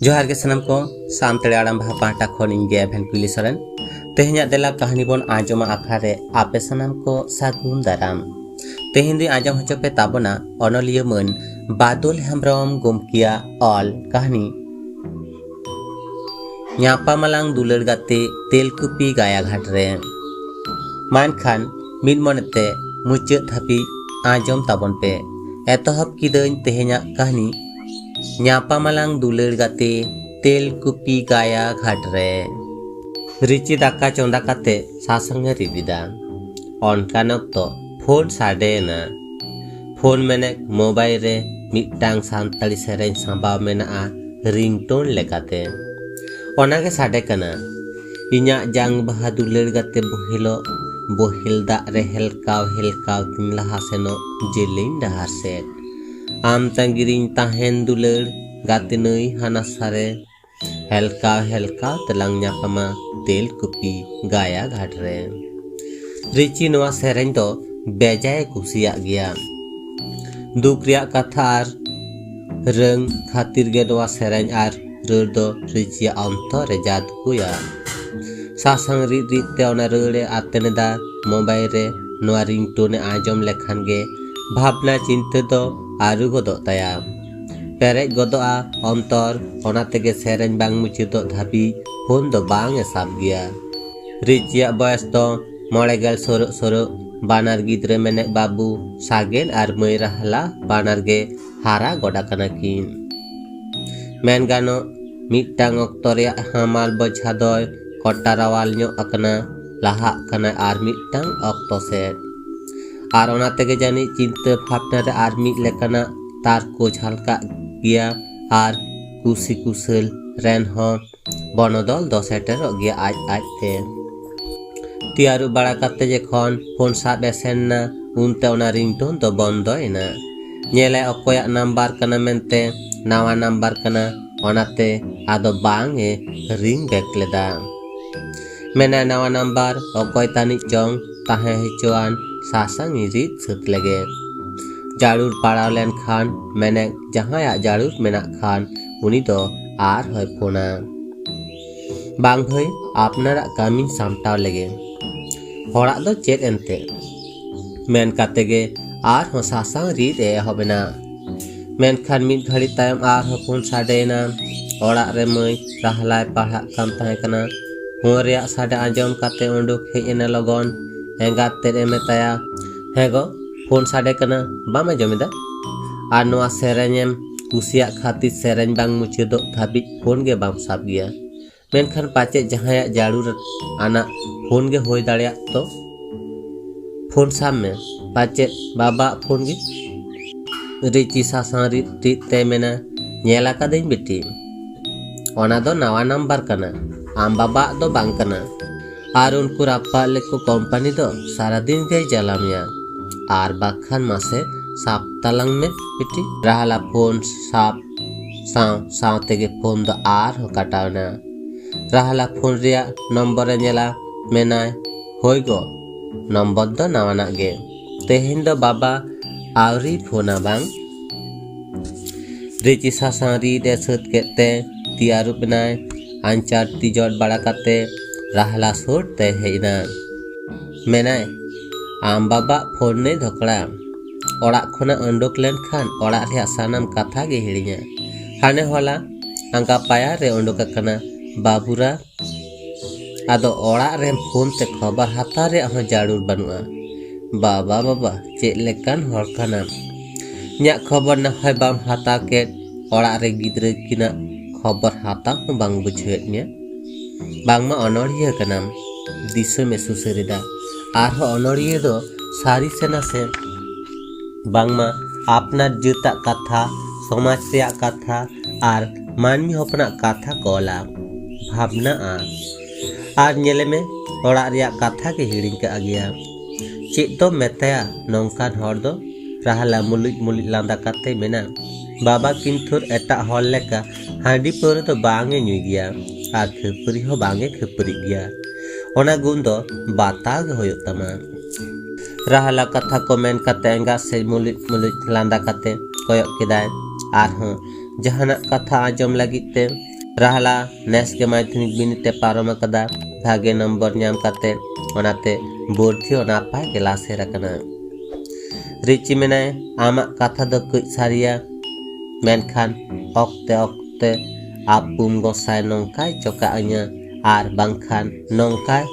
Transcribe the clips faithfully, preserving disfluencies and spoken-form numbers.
ᱡᱚᱦᱟᱨ ᱜᱮ ᱥᱟᱱᱟᱢ ᱠᱚ, ᱥᱟᱱᱛᱟᱲᱤ ᱟᱲᱟᱝ ᱵᱟᱦᱟ ᱯᱟᱦᱴᱟ ᱠᱷᱚᱱ ᱤᱧ ᱜᱮ ᱮᱵᱷᱮᱱ ᱠᱩᱭᱞᱤ ᱥᱚᱨᱮᱱ᱾ ᱛᱮᱦᱮᱧᱟᱜ ᱫᱮᱞᱟ ᱠᱟᱹᱦᱱᱤ ᱵᱚᱱ ᱟᱸᱡᱚᱢᱟ ᱟᱠᱷᱲᱟ ᱨᱮ ᱟᱯᱮ ᱥᱟᱱᱟᱢ ᱠᱚ ᱥᱟᱹᱜᱩᱱ ᱫᱟᱨᱟᱢ᱾ ᱛᱮᱦᱮᱧ ᱫᱚᱧ ᱟᱸᱡᱚᱢ ᱦᱚᱪᱚ ᱯᱮ ᱛᱟᱵᱚᱱᱟ ᱚᱱᱚᱞᱤᱭᱟᱹ ᱢᱟᱹᱱ ᱵᱟᱫᱚᱞ ᱦᱮᱢᱵᱨᱚᱢ ᱜᱚᱢᱠᱮᱭᱟᱜ ᱚᱞ ᱠᱟᱹᱦᱱᱤ ᱧᱟᱯᱟᱢᱟᱞᱟᱝ ᱫᱩᱞᱟᱹᱲ ᱜᱟᱛᱮ ᱛᱮᱞᱠᱩᱯᱤ ᱜᱟᱭᱟ ᱜᱷᱟᱴ ᱨᱮ᱾ ᱢᱟ ᱮᱱᱠᱷᱟᱱ ᱢᱤᱫ ᱢᱚᱱᱮᱛᱮ ᱢᱩᱪᱟᱹᱫ ᱫᱷᱟᱹᱵᱤᱡ ᱟᱸᱡᱚᱢ ᱛᱟᱵᱚᱱ ᱯᱮ᱾ ᱮᱛᱚᱦᱚᱵ ᱠᱤᱫᱟᱹᱧ ᱛᱮᱦᱮᱧᱟᱜ ᱠᱟᱹᱦᱱᱤ ᱧᱟᱯᱟᱢᱟᱞᱟᱝ ᱫᱩᱞᱟᱹᱲ ᱜᱟᱛᱮ ᱛᱮᱞᱠᱩᱯᱤ ᱜᱟᱭᱟ ᱜᱷᱟᱴ ᱨᱮ᱾ ᱨᱤᱪᱤ ᱫᱟᱠᱟ ᱪᱚᱸᱫᱟ ᱠᱟᱛᱮ ᱥᱟᱥᱟᱝ ᱮ ᱨᱤᱫ ᱮᱫᱟ᱾ ᱚᱱᱠᱟᱱ ᱚᱠᱛᱚ ᱯᱷᱳᱱ ᱥᱟᱰᱮᱭᱮᱱᱟ᱾ ᱯᱷᱳᱱ ᱢᱮᱱᱮᱫ ᱢᱳᱵᱟᱭᱤᱞ ᱨᱮ ᱢᱤᱫᱴᱟᱝ ᱥᱟᱱᱛᱟᱲᱤ ᱥᱮᱨᱮᱧ ᱥᱟᱸᱵᱟᱣ ᱢᱮᱱᱟᱜᱼᱟ ᱨᱤᱝᱴᱳᱱ ᱞᱮᱠᱟᱛᱮ᱾ ᱚᱱᱟᱜᱮ ᱥᱟᱰᱮ ᱠᱟᱱᱟ, "ᱤᱧᱟᱜ ᱡᱟᱝ ᱵᱟᱦᱟ ᱫᱩᱞᱟᱹᱲ ᱜᱟᱛᱮ ᱵᱚᱦᱮᱞᱚᱜ, ᱵᱚᱦᱮᱞ ᱫᱟᱜ ᱨᱮ ᱦᱮᱞᱠᱟᱣ ᱦᱮᱞᱠᱟᱣ ᱛᱤᱧ ᱞᱟᱦᱟ ᱥᱮᱱᱚᱜ ᱡᱮᱞᱮᱧ ᱰᱟᱦᱟᱨ ᱥᱮᱫ᱾ ᱟᱢ ᱛᱟᱺᱜᱤᱨᱤᱧ ᱛᱟᱦᱮᱱ ᱫᱩᱞᱟᱹᱲ ᱜᱟᱛᱮ ᱱᱟᱹᱭ ᱦᱟᱱᱟ ᱥᱟᱨᱮ, ᱦᱮᱞᱠᱟᱣ ᱦᱮᱞᱠᱟᱣ ᱛᱮᱞᱟᱝ ᱧᱟᱯᱟᱢᱟ ᱛᱮᱞᱠᱩᱯᱤ ᱜᱟᱭᱟ ᱜᱷᱟᱴ ᱨᱮ᱾" ᱨᱤᱪᱤ ᱱᱚᱣᱟ ᱥᱮᱨᱮᱧ ᱫᱚ ᱵᱮᱡᱟᱭ ᱠᱩᱥᱤᱭᱟᱜ ᱜᱮᱭᱟ᱾ ᱫᱩᱠ ᱨᱮᱭᱟᱜ ᱠᱟᱛᱷᱟ ᱟᱨ ᱨᱟᱹᱝ ᱠᱷᱟᱹᱛᱤᱨ ᱜᱮ ᱱᱚᱣᱟ ᱥᱮᱨᱮᱧ ᱟᱨ ᱨᱟᱹᱲ ᱫᱚ ᱨᱤᱪᱤᱭᱟᱜ ᱚᱱᱛᱚᱨ ᱨᱮ ᱡᱟᱫᱜᱩᱭᱟ᱾ ᱥᱟᱥᱟᱝ ᱨᱤᱫ ᱨᱤᱫ ᱛᱮ ᱚᱱᱟ ᱨᱟᱹᱲ ᱮ ᱟᱛᱮᱱ ᱮᱫᱟ᱾ ᱢᱳᱵᱟᱭᱤᱞ ᱨᱮ ᱱᱚᱣᱟ ᱨᱤᱝᱴᱳᱱ ᱮ ᱟᱸᱡᱚᱢ ᱞᱮᱠᱷᱟᱱ ᱜᱮ ᱵᱷᱟᱵᱽᱱᱟ ᱪᱤᱱᱛᱟᱹ ᱫᱚ ᱟᱹᱨᱩ ᱜᱚᱫᱚᱜ ᱛᱟᱭᱟ᱾ ᱯᱮᱨᱮᱡ ᱜᱚᱫᱚᱜᱼᱟ ᱚᱱᱛᱚᱨ, ᱚᱱᱟ ᱛᱮᱜᱮ ᱥᱮᱨᱮᱧ ᱵᱟᱝ ᱢᱩᱪᱟᱹᱫᱚᱜ ᱫᱷᱟᱹᱵᱤᱡ ᱯᱷᱳᱱ ᱫᱚ ᱵᱟᱝ ᱮ ᱥᱟᱵ ᱜᱮᱭᱟ᱾ ᱨᱤᱪᱤᱭᱟᱜ ᱵᱚᱭᱮᱥ ᱫᱚ ᱢᱚᱬᱮ ᱜᱮᱞ ᱥᱳᱨᱳᱜ ᱥᱳᱨᱳᱜ᱾ ᱵᱟᱱᱟᱨ ᱜᱤᱫᱽᱨᱟᱹ ᱢᱮᱱᱮᱫ ᱵᱟᱹᱵᱩ ᱥᱟᱜᱮᱱ ᱟᱨ ᱢᱟᱹᱭ ᱨᱟᱦᱞᱟ ᱵᱟᱱᱟᱨ ᱜᱮ ᱦᱟᱨᱟ ᱜᱚᱫ ᱟᱠᱟᱱᱟ ᱠᱤᱱ᱾ ᱢᱮᱱ ᱜᱟᱱᱚᱜ, ᱢᱤᱫᱴᱟᱝ ᱚᱠᱛᱚ ᱨᱮᱭᱟᱜ ᱦᱟᱢᱟᱞ ᱵᱚᱡᱷᱟ ᱫᱚᱭ ᱠᱚᱴᱟᱨᱟᱣᱟᱞ ᱧᱚᱜ ᱟᱠᱟᱱᱟ, ᱞᱟᱦᱟᱜ ᱠᱟᱱᱟᱭ ᱟᱨ ᱢᱤᱫᱴᱟᱝ ᱚᱠᱛᱚ ᱥᱮᱫ᱾ ᱟᱨ ᱚᱱᱟ ᱛᱮᱜᱮ ᱡᱟᱹᱱᱤᱡ ᱪᱤᱱᱛᱟᱹ ᱵᱷᱟᱵᱽᱱᱟ ᱨᱮ ᱟᱨ ᱢᱤᱫ ᱞᱮᱠᱟᱱᱟᱜ ᱛᱟᱨᱠᱚ ᱡᱷᱟᱞᱠᱟᱜ ᱜᱮᱭᱟ ᱟᱨ ᱠᱩᱥᱤ ᱠᱩᱥᱟᱹᱞ ᱨᱮᱱ ᱦᱚᱸ ᱵᱚᱱᱚᱫᱚᱞ ᱫᱚ ᱥᱮᱴᱮᱨᱚᱜ ᱜᱮᱭᱟ ᱟᱡ ᱟᱡ ᱛᱮ᱾ ᱛᱤ ᱟᱹᱨᱩᱵ ᱵᱟᱲᱟ ᱠᱟᱛᱮ ᱡᱚᱠᱷᱚᱱ ᱯᱷᱳᱱ ᱥᱟᱵ ᱮ ᱥᱮᱱ ᱱᱟ, ᱩᱱᱛᱮ ᱚᱱᱟ ᱨᱤᱝᱴᱳᱱ ᱫᱚ ᱵᱚᱱᱫᱚᱭᱮᱱᱟ᱾ ᱧᱮᱞᱟᱭ ᱚᱠᱚᱭᱟᱜ ᱱᱟᱢᱵᱟᱨ ᱠᱟᱱᱟ ᱢᱮᱱᱛᱮ, ᱱᱟᱣᱟ ᱱᱟᱢᱵᱟᱨ ᱠᱟᱱᱟ, ᱚᱱᱟᱛᱮ ᱟᱫᱚ ᱵᱟᱝ ᱮ ᱨᱤᱝ ᱵᱮᱠ ᱞᱮᱫᱟ᱾ ᱢᱮᱱᱟᱭ ᱱᱟᱣᱟ ᱱᱟᱢᱵᱟᱨ ᱚᱠᱚᱭ ᱛᱟᱹᱱᱤᱡ ᱪᱚᱝ ᱛᱟᱦᱮᱸ ᱦᱚᱪᱚᱣᱟᱱ, ᱥᱟᱥᱟᱝ ᱤᱧ ᱨᱤᱫ ᱥᱟᱹᱛ ᱞᱮᱜᱮ᱾ ᱡᱟᱹᱨᱩᱲ ᱯᱟᱲᱟᱣ ᱞᱮᱱᱠᱷᱟᱱ ᱢᱮᱱᱮᱫ, ᱡᱟᱦᱟᱸᱭᱟᱜ ᱡᱟᱹᱨᱩᱲ ᱢᱮᱱᱟᱜ ᱠᱷᱟᱱ ᱩᱱᱤ ᱫᱚ ᱟᱨᱦᱚᱸᱭ ᱯᱷᱳᱱᱟ᱾ "ᱵᱟᱝ ᱵᱷᱟᱹᱭ, ᱟᱯᱱᱟᱨᱟᱜ ᱠᱟᱹᱢᱤᱧ ᱥᱟᱢᱴᱟᱣ ᱞᱮᱜᱮ, ᱦᱚᱲᱟᱜ ᱫᱚ ᱪᱮᱫ ᱮᱱᱛᱮ?" ᱢᱮᱱ ᱠᱟᱛᱮ ᱜᱮ ᱟᱨᱦᱚᱸ ᱥᱟᱥᱟᱝ ᱨᱤᱫ ᱮ ᱮᱦᱚᱵ ᱮᱱᱟ᱾ ᱢᱮᱱᱠᱷᱟᱱ ᱢᱤᱫ ᱜᱷᱟᱹᱲᱤ ᱛᱟᱭᱚᱢ ᱟᱨᱦᱚᱸ ᱯᱷᱳᱱ ᱥᱟᱰᱮᱭᱮᱱᱟ᱾ ᱚᱲᱟᱜ ᱨᱮ ᱢᱟᱹᱭ ᱨᱟᱦᱞᱟᱭ ᱯᱟᱲᱦᱟᱜ ᱠᱟᱱ ᱛᱟᱦᱮᱸ ᱠᱟᱱᱟ᱾ ᱯᱷᱳᱱ ᱨᱮᱭᱟᱜ ᱥᱟᱰᱮ ᱟᱸᱡᱚᱢ ᱠᱟᱛᱮ ᱩᱰᱩᱠ ᱦᱮᱡ ᱮᱱᱟ ᱞᱚᱜᱚᱱ᱾ ᱮᱸᱜᱟᱛ ᱛᱮᱫ ᱮ ᱢᱮᱛᱟᱭᱟ, "ᱦᱮᱸ ᱜᱚ, ᱯᱷᱳᱱ ᱥᱟᱰᱮ ᱠᱟᱱᱟ, ᱵᱟᱢ ᱟᱸᱡᱚᱢ ᱮᱫᱟ? ᱟᱨ ᱱᱚᱣᱟ ᱥᱮᱨᱮᱧ ᱮᱢ ᱠᱩᱥᱤᱭᱟᱜ ᱠᱷᱟᱹᱛᱤᱨ ᱥᱮᱨᱮᱧ ᱵᱟᱝ ᱢᱩᱪᱟᱹᱫᱚᱜ ᱫᱷᱟᱹᱵᱤᱡ ᱯᱷᱳᱱ ᱜᱮ ᱵᱟᱢ ᱥᱟᱵ ᱜᱮᱭᱟ᱾ ᱢᱮᱱᱠᱷᱟᱱ ᱯᱟᱪᱮᱫ ᱡᱟᱦᱟᱸᱭᱟᱜ ᱡᱟᱹᱨᱩᱲ ᱟᱱᱟᱜ ᱯᱷᱳᱱ ᱜᱮ ᱦᱩᱭ ᱫᱟᱲᱮᱭᱟᱜ ᱛᱚ? ᱯᱷᱳᱱ ᱥᱟᱵ ᱢᱮ, ᱯᱟᱪᱮᱫ ᱵᱟᱵᱟᱣᱟᱜ ᱯᱷᱳᱱ ᱜᱮ?" ᱨᱤᱪᱤ ᱥᱟᱥᱟᱝ ᱨᱤᱫ ᱨᱤᱫ ᱛᱮ ᱢᱮᱱᱟ, "ᱧᱮᱞ ᱟᱠᱟᱫᱟᱹᱧ ᱵᱤᱴᱤ, ᱚᱱᱟ ᱫᱚ ᱱᱟᱣᱟ ᱱᱟᱢᱵᱟᱨ ᱠᱟᱱᱟ, ᱟᱢ ᱵᱟᱵᱟᱣᱟᱜ ᱫᱚ ᱵᱟᱝ ᱠᱟᱱᱟ᱾ ᱟᱨ ᱩᱱᱠᱩ ᱨᱟᱯᱟᱜ ᱞᱮᱠᱚ ᱠᱳᱢᱯᱟᱱᱤ ᱫᱚ ᱥᱟᱨᱟᱫᱤᱱ ᱜᱮᱭ ᱡᱟᱞᱟ ᱢᱮᱭᱟ᱾ ᱟᱨ ᱵᱟᱠᱷᱟᱱ ᱢᱟᱥᱮ ᱥᱟᱵ ᱛᱟᱞᱟᱝ ᱢᱮ ᱵᱤᱴᱤ᱾" ᱨᱟᱦᱞᱟ ᱯᱷᱳᱱ ᱥᱟᱵ ᱥᱟᱶ ᱥᱟᱶ ᱛᱮᱜᱮ ᱯᱷᱳᱱ ᱫᱚ ᱟᱨᱦᱚᱸ ᱠᱟᱴᱟᱣ ᱮᱱᱟ᱾ ᱨᱟᱦᱞᱟ ᱯᱷᱳᱱ ᱨᱮᱭᱟᱜ ᱱᱚᱢᱵᱚᱨ ᱮ ᱧᱮᱞᱟ, ᱢᱮᱱᱟᱭ, "ᱦᱳᱭ ᱜᱚ, ᱱᱚᱢᱵᱚᱨ ᱫᱚ ᱱᱟᱣᱟᱱᱟᱜ ᱜᱮ᱾ ᱛᱮᱦᱮᱧ ᱫᱚ ᱵᱟᱵᱟ ᱟᱹᱣᱨᱤ ᱯᱷᱳᱱᱟ ᱵᱟᱝ?" ᱨᱤᱪᱤ ᱥᱟᱥᱟᱝ ᱨᱤᱫ ᱮ ᱥᱟᱹᱛ ᱠᱮᱫ ᱛᱮ ᱛᱤ ᱟᱹᱨᱩᱵ ᱮᱱᱟᱭ᱾ ᱟᱧᱪᱟᱨ ᱛᱤ ᱡᱚᱫ ᱵᱟᱲᱟ ᱠᱟᱛᱮ ᱨᱟᱦᱞᱟ ᱥᱩᱨ ᱛᱮ ᱦᱮᱡ ᱮᱱᱟ᱾ ᱢᱮᱱᱟᱭ, "ᱟᱢ ᱵᱟᱵᱟᱜ ᱯᱷᱳᱱ ᱱᱮ ᱫᱷᱚᱠᱲᱟ᱾ ᱚᱲᱟᱜ ᱠᱷᱚᱱᱟᱜ ᱩᱰᱩᱠ ᱞᱮᱱᱠᱷᱟᱱ ᱚᱲᱟᱜ ᱨᱮᱭᱟᱜ ᱥᱟᱱᱟᱢ ᱠᱟᱛᱷᱟ ᱜᱮ ᱦᱤᱲᱤᱧᱟ᱾ ᱦᱟᱱᱮ ᱦᱚᱞᱟ ᱟᱸᱜᱟ ᱯᱟᱭᱟᱨ ᱨᱮ ᱩᱰᱩᱠ ᱟᱠᱟᱱᱟ ᱵᱟᱵᱩᱨᱟ᱾ ᱟᱫᱚ ᱚᱲᱟᱜ ᱨᱮᱢ ᱯᱷᱳᱱ ᱛᱮ ᱠᱷᱚᱵᱚᱨ ᱦᱟᱛᱟᱣ ᱨᱮᱭᱟᱜ ᱦᱚᱸ ᱡᱟᱹᱨᱩᱲ ᱵᱟᱹᱱᱩᱜᱼᱟ᱾ ᱵᱟᱵᱟ, ᱵᱟᱵᱟ, ᱪᱮᱫ ᱞᱮᱠᱟᱱ ᱦᱚᱲ ᱠᱟᱱᱟᱢ? ᱤᱧᱟᱹᱜ ᱠᱷᱚᱵᱚᱨ ᱱᱟᱦᱚᱭ ᱵᱟᱢ ᱦᱟᱛᱟᱣ ᱠᱮᱫ, ᱚᱲᱟᱜ ᱨᱮ ᱜᱤᱫᱽᱨᱟᱹ ᱠᱤᱱᱟᱜ ᱠᱷᱚᱵᱚᱨ ᱦᱟᱛᱟᱣ ᱦᱚᱸ ᱵᱟᱝ ᱵᱩᱡᱷᱟᱹᱣᱮᱫ ᱢᱮᱭᱟ᱾ ᱵᱟᱝᱢᱟ ᱚᱱᱚᱲᱦᱤᱭᱟᱹ ᱠᱟᱱᱟᱢ, ᱫᱤᱥᱚᱢᱮ ᱥᱩᱥᱟᱹᱨ ᱮᱫᱟ᱾ ᱟᱨᱦᱚᱸ ᱚᱱᱚᱲᱦᱤᱭᱟᱹ ᱫᱚ ᱥᱟᱹᱨᱤ ᱥᱮ ᱱᱟᱥᱮ, ᱵᱟᱝᱢᱟ ᱟᱯᱱᱟᱨ ᱡᱟᱹᱛᱟᱜ ᱠᱟᱛᱷᱟ, ᱥᱚᱢᱟᱡᱽ ᱨᱮᱭᱟᱜ ᱠᱟᱛᱷᱟ ᱟᱨ ᱢᱟᱹᱱᱢᱤ ᱦᱚᱯᱚᱱᱟᱜ ᱠᱟᱛᱷᱟ ᱠᱚ ᱚᱞᱟ, ᱵᱷᱟᱵᱽᱱᱟᱜᱼᱟ᱾ ᱟᱨ ᱧᱮᱞᱮ ᱢᱮ, ᱚᱲᱟᱜ ᱨᱮᱭᱟᱜ ᱠᱟᱛᱷᱟ ᱜᱮ ᱦᱤᱲᱤᱧ ᱠᱟᱜ ᱜᱮᱭᱟ᱾ ᱪᱮᱫ ᱫᱚᱢ ᱢᱮᱛᱟᱭᱟ ᱱᱚᱝᱠᱟᱱ ᱦᱚᱲ ᱫᱚ?" ᱨᱟᱦᱞᱟ ᱢᱩᱞᱩᱡ ᱢᱩᱞᱩᱡ ᱞᱟᱸᱫᱟ ᱠᱟᱛᱮ ᱢᱮᱱᱟ, "ᱵᱟᱵᱟ ᱠᱤᱱᱛᱷᱩᱨ ᱮᱴᱟᱜ ᱦᱚᱲ ᱞᱮᱠᱟ ᱦᱟᱺᱰᱤ ᱯᱟᱹᱣᱨᱟᱹ ᱫᱚ ᱵᱟᱝ ᱮ ᱧᱩᱭ ᱜᱮᱭᱟ ᱟᱨ ᱠᱷᱟᱹᱯᱟᱹᱨᱤ ᱦᱚᱸ ᱵᱟᱝ ᱮ ᱠᱷᱟᱹᱯᱟᱹᱨᱤᱜ ᱜᱮᱭᱟ᱾ ᱚᱱᱟ ᱜᱩᱱ ᱫᱚ ᱵᱟᱛᱟᱣ ᱜᱮ ᱦᱩᱭᱩᱜ ᱛᱟᱢᱟ᱾" ᱨᱟᱦᱞᱟ ᱠᱟᱛᱷᱟ ᱠᱚ ᱢᱮᱱ ᱠᱟᱛᱮ ᱮᱸᱜᱟᱛ ᱥᱮᱫ ᱢᱩᱞᱩᱡ ᱢᱩᱞᱩᱡ ᱞᱟᱸᱫᱟ ᱠᱟᱛᱮ ᱠᱚᱭᱚᱜ ᱠᱮᱫᱟᱭ᱾ ᱟᱨᱦᱚᱸ ᱡᱟᱦᱟᱱᱟᱜ ᱠᱟᱛᱷᱟ ᱟᱸᱡᱚᱢ ᱞᱟᱹᱜᱤᱫ ᱛᱮ᱾ ᱨᱟᱦᱞᱟ ᱱᱮᱥ ᱜᱮ ᱢᱟᱫᱽᱫᱷᱚᱢᱤᱠ ᱵᱤᱱᱤᱰ ᱮ ᱯᱟᱨᱚᱢ ᱟᱠᱟᱫᱟ, ᱵᱷᱟᱜᱮ ᱱᱚᱢᱵᱚᱨ ᱧᱟᱢ ᱠᱟᱛᱮ ᱚᱱᱟᱛᱮ ᱵᱩᱫᱽᱫᱷᱤ ᱦᱚᱸ ᱱᱟᱯᱟᱭ ᱜᱮ ᱞᱟᱥᱮᱨ ᱟᱠᱟᱱᱟ᱾ ᱨᱤᱪᱤ ᱢᱮᱱᱟᱭ, ᱟᱢᱟᱜ ᱠᱟᱛᱷᱟ ᱫᱚ ᱠᱟᱹᱡ ᱥᱟᱹᱨᱤᱭᱟ, ᱢᱮᱱᱠᱷᱟᱱ ᱚᱠᱛᱮ ᱚᱠᱛᱮ ᱟᱯᱩᱢ ᱜᱚᱸᱥᱟᱭ ᱱᱚᱝᱠᱟᱭ ᱪᱚᱠᱟᱜ ᱟᱹᱧᱟ, ᱟᱨ ᱵᱟᱝᱠᱷᱟᱱ ᱱᱚᱝᱠᱟᱭ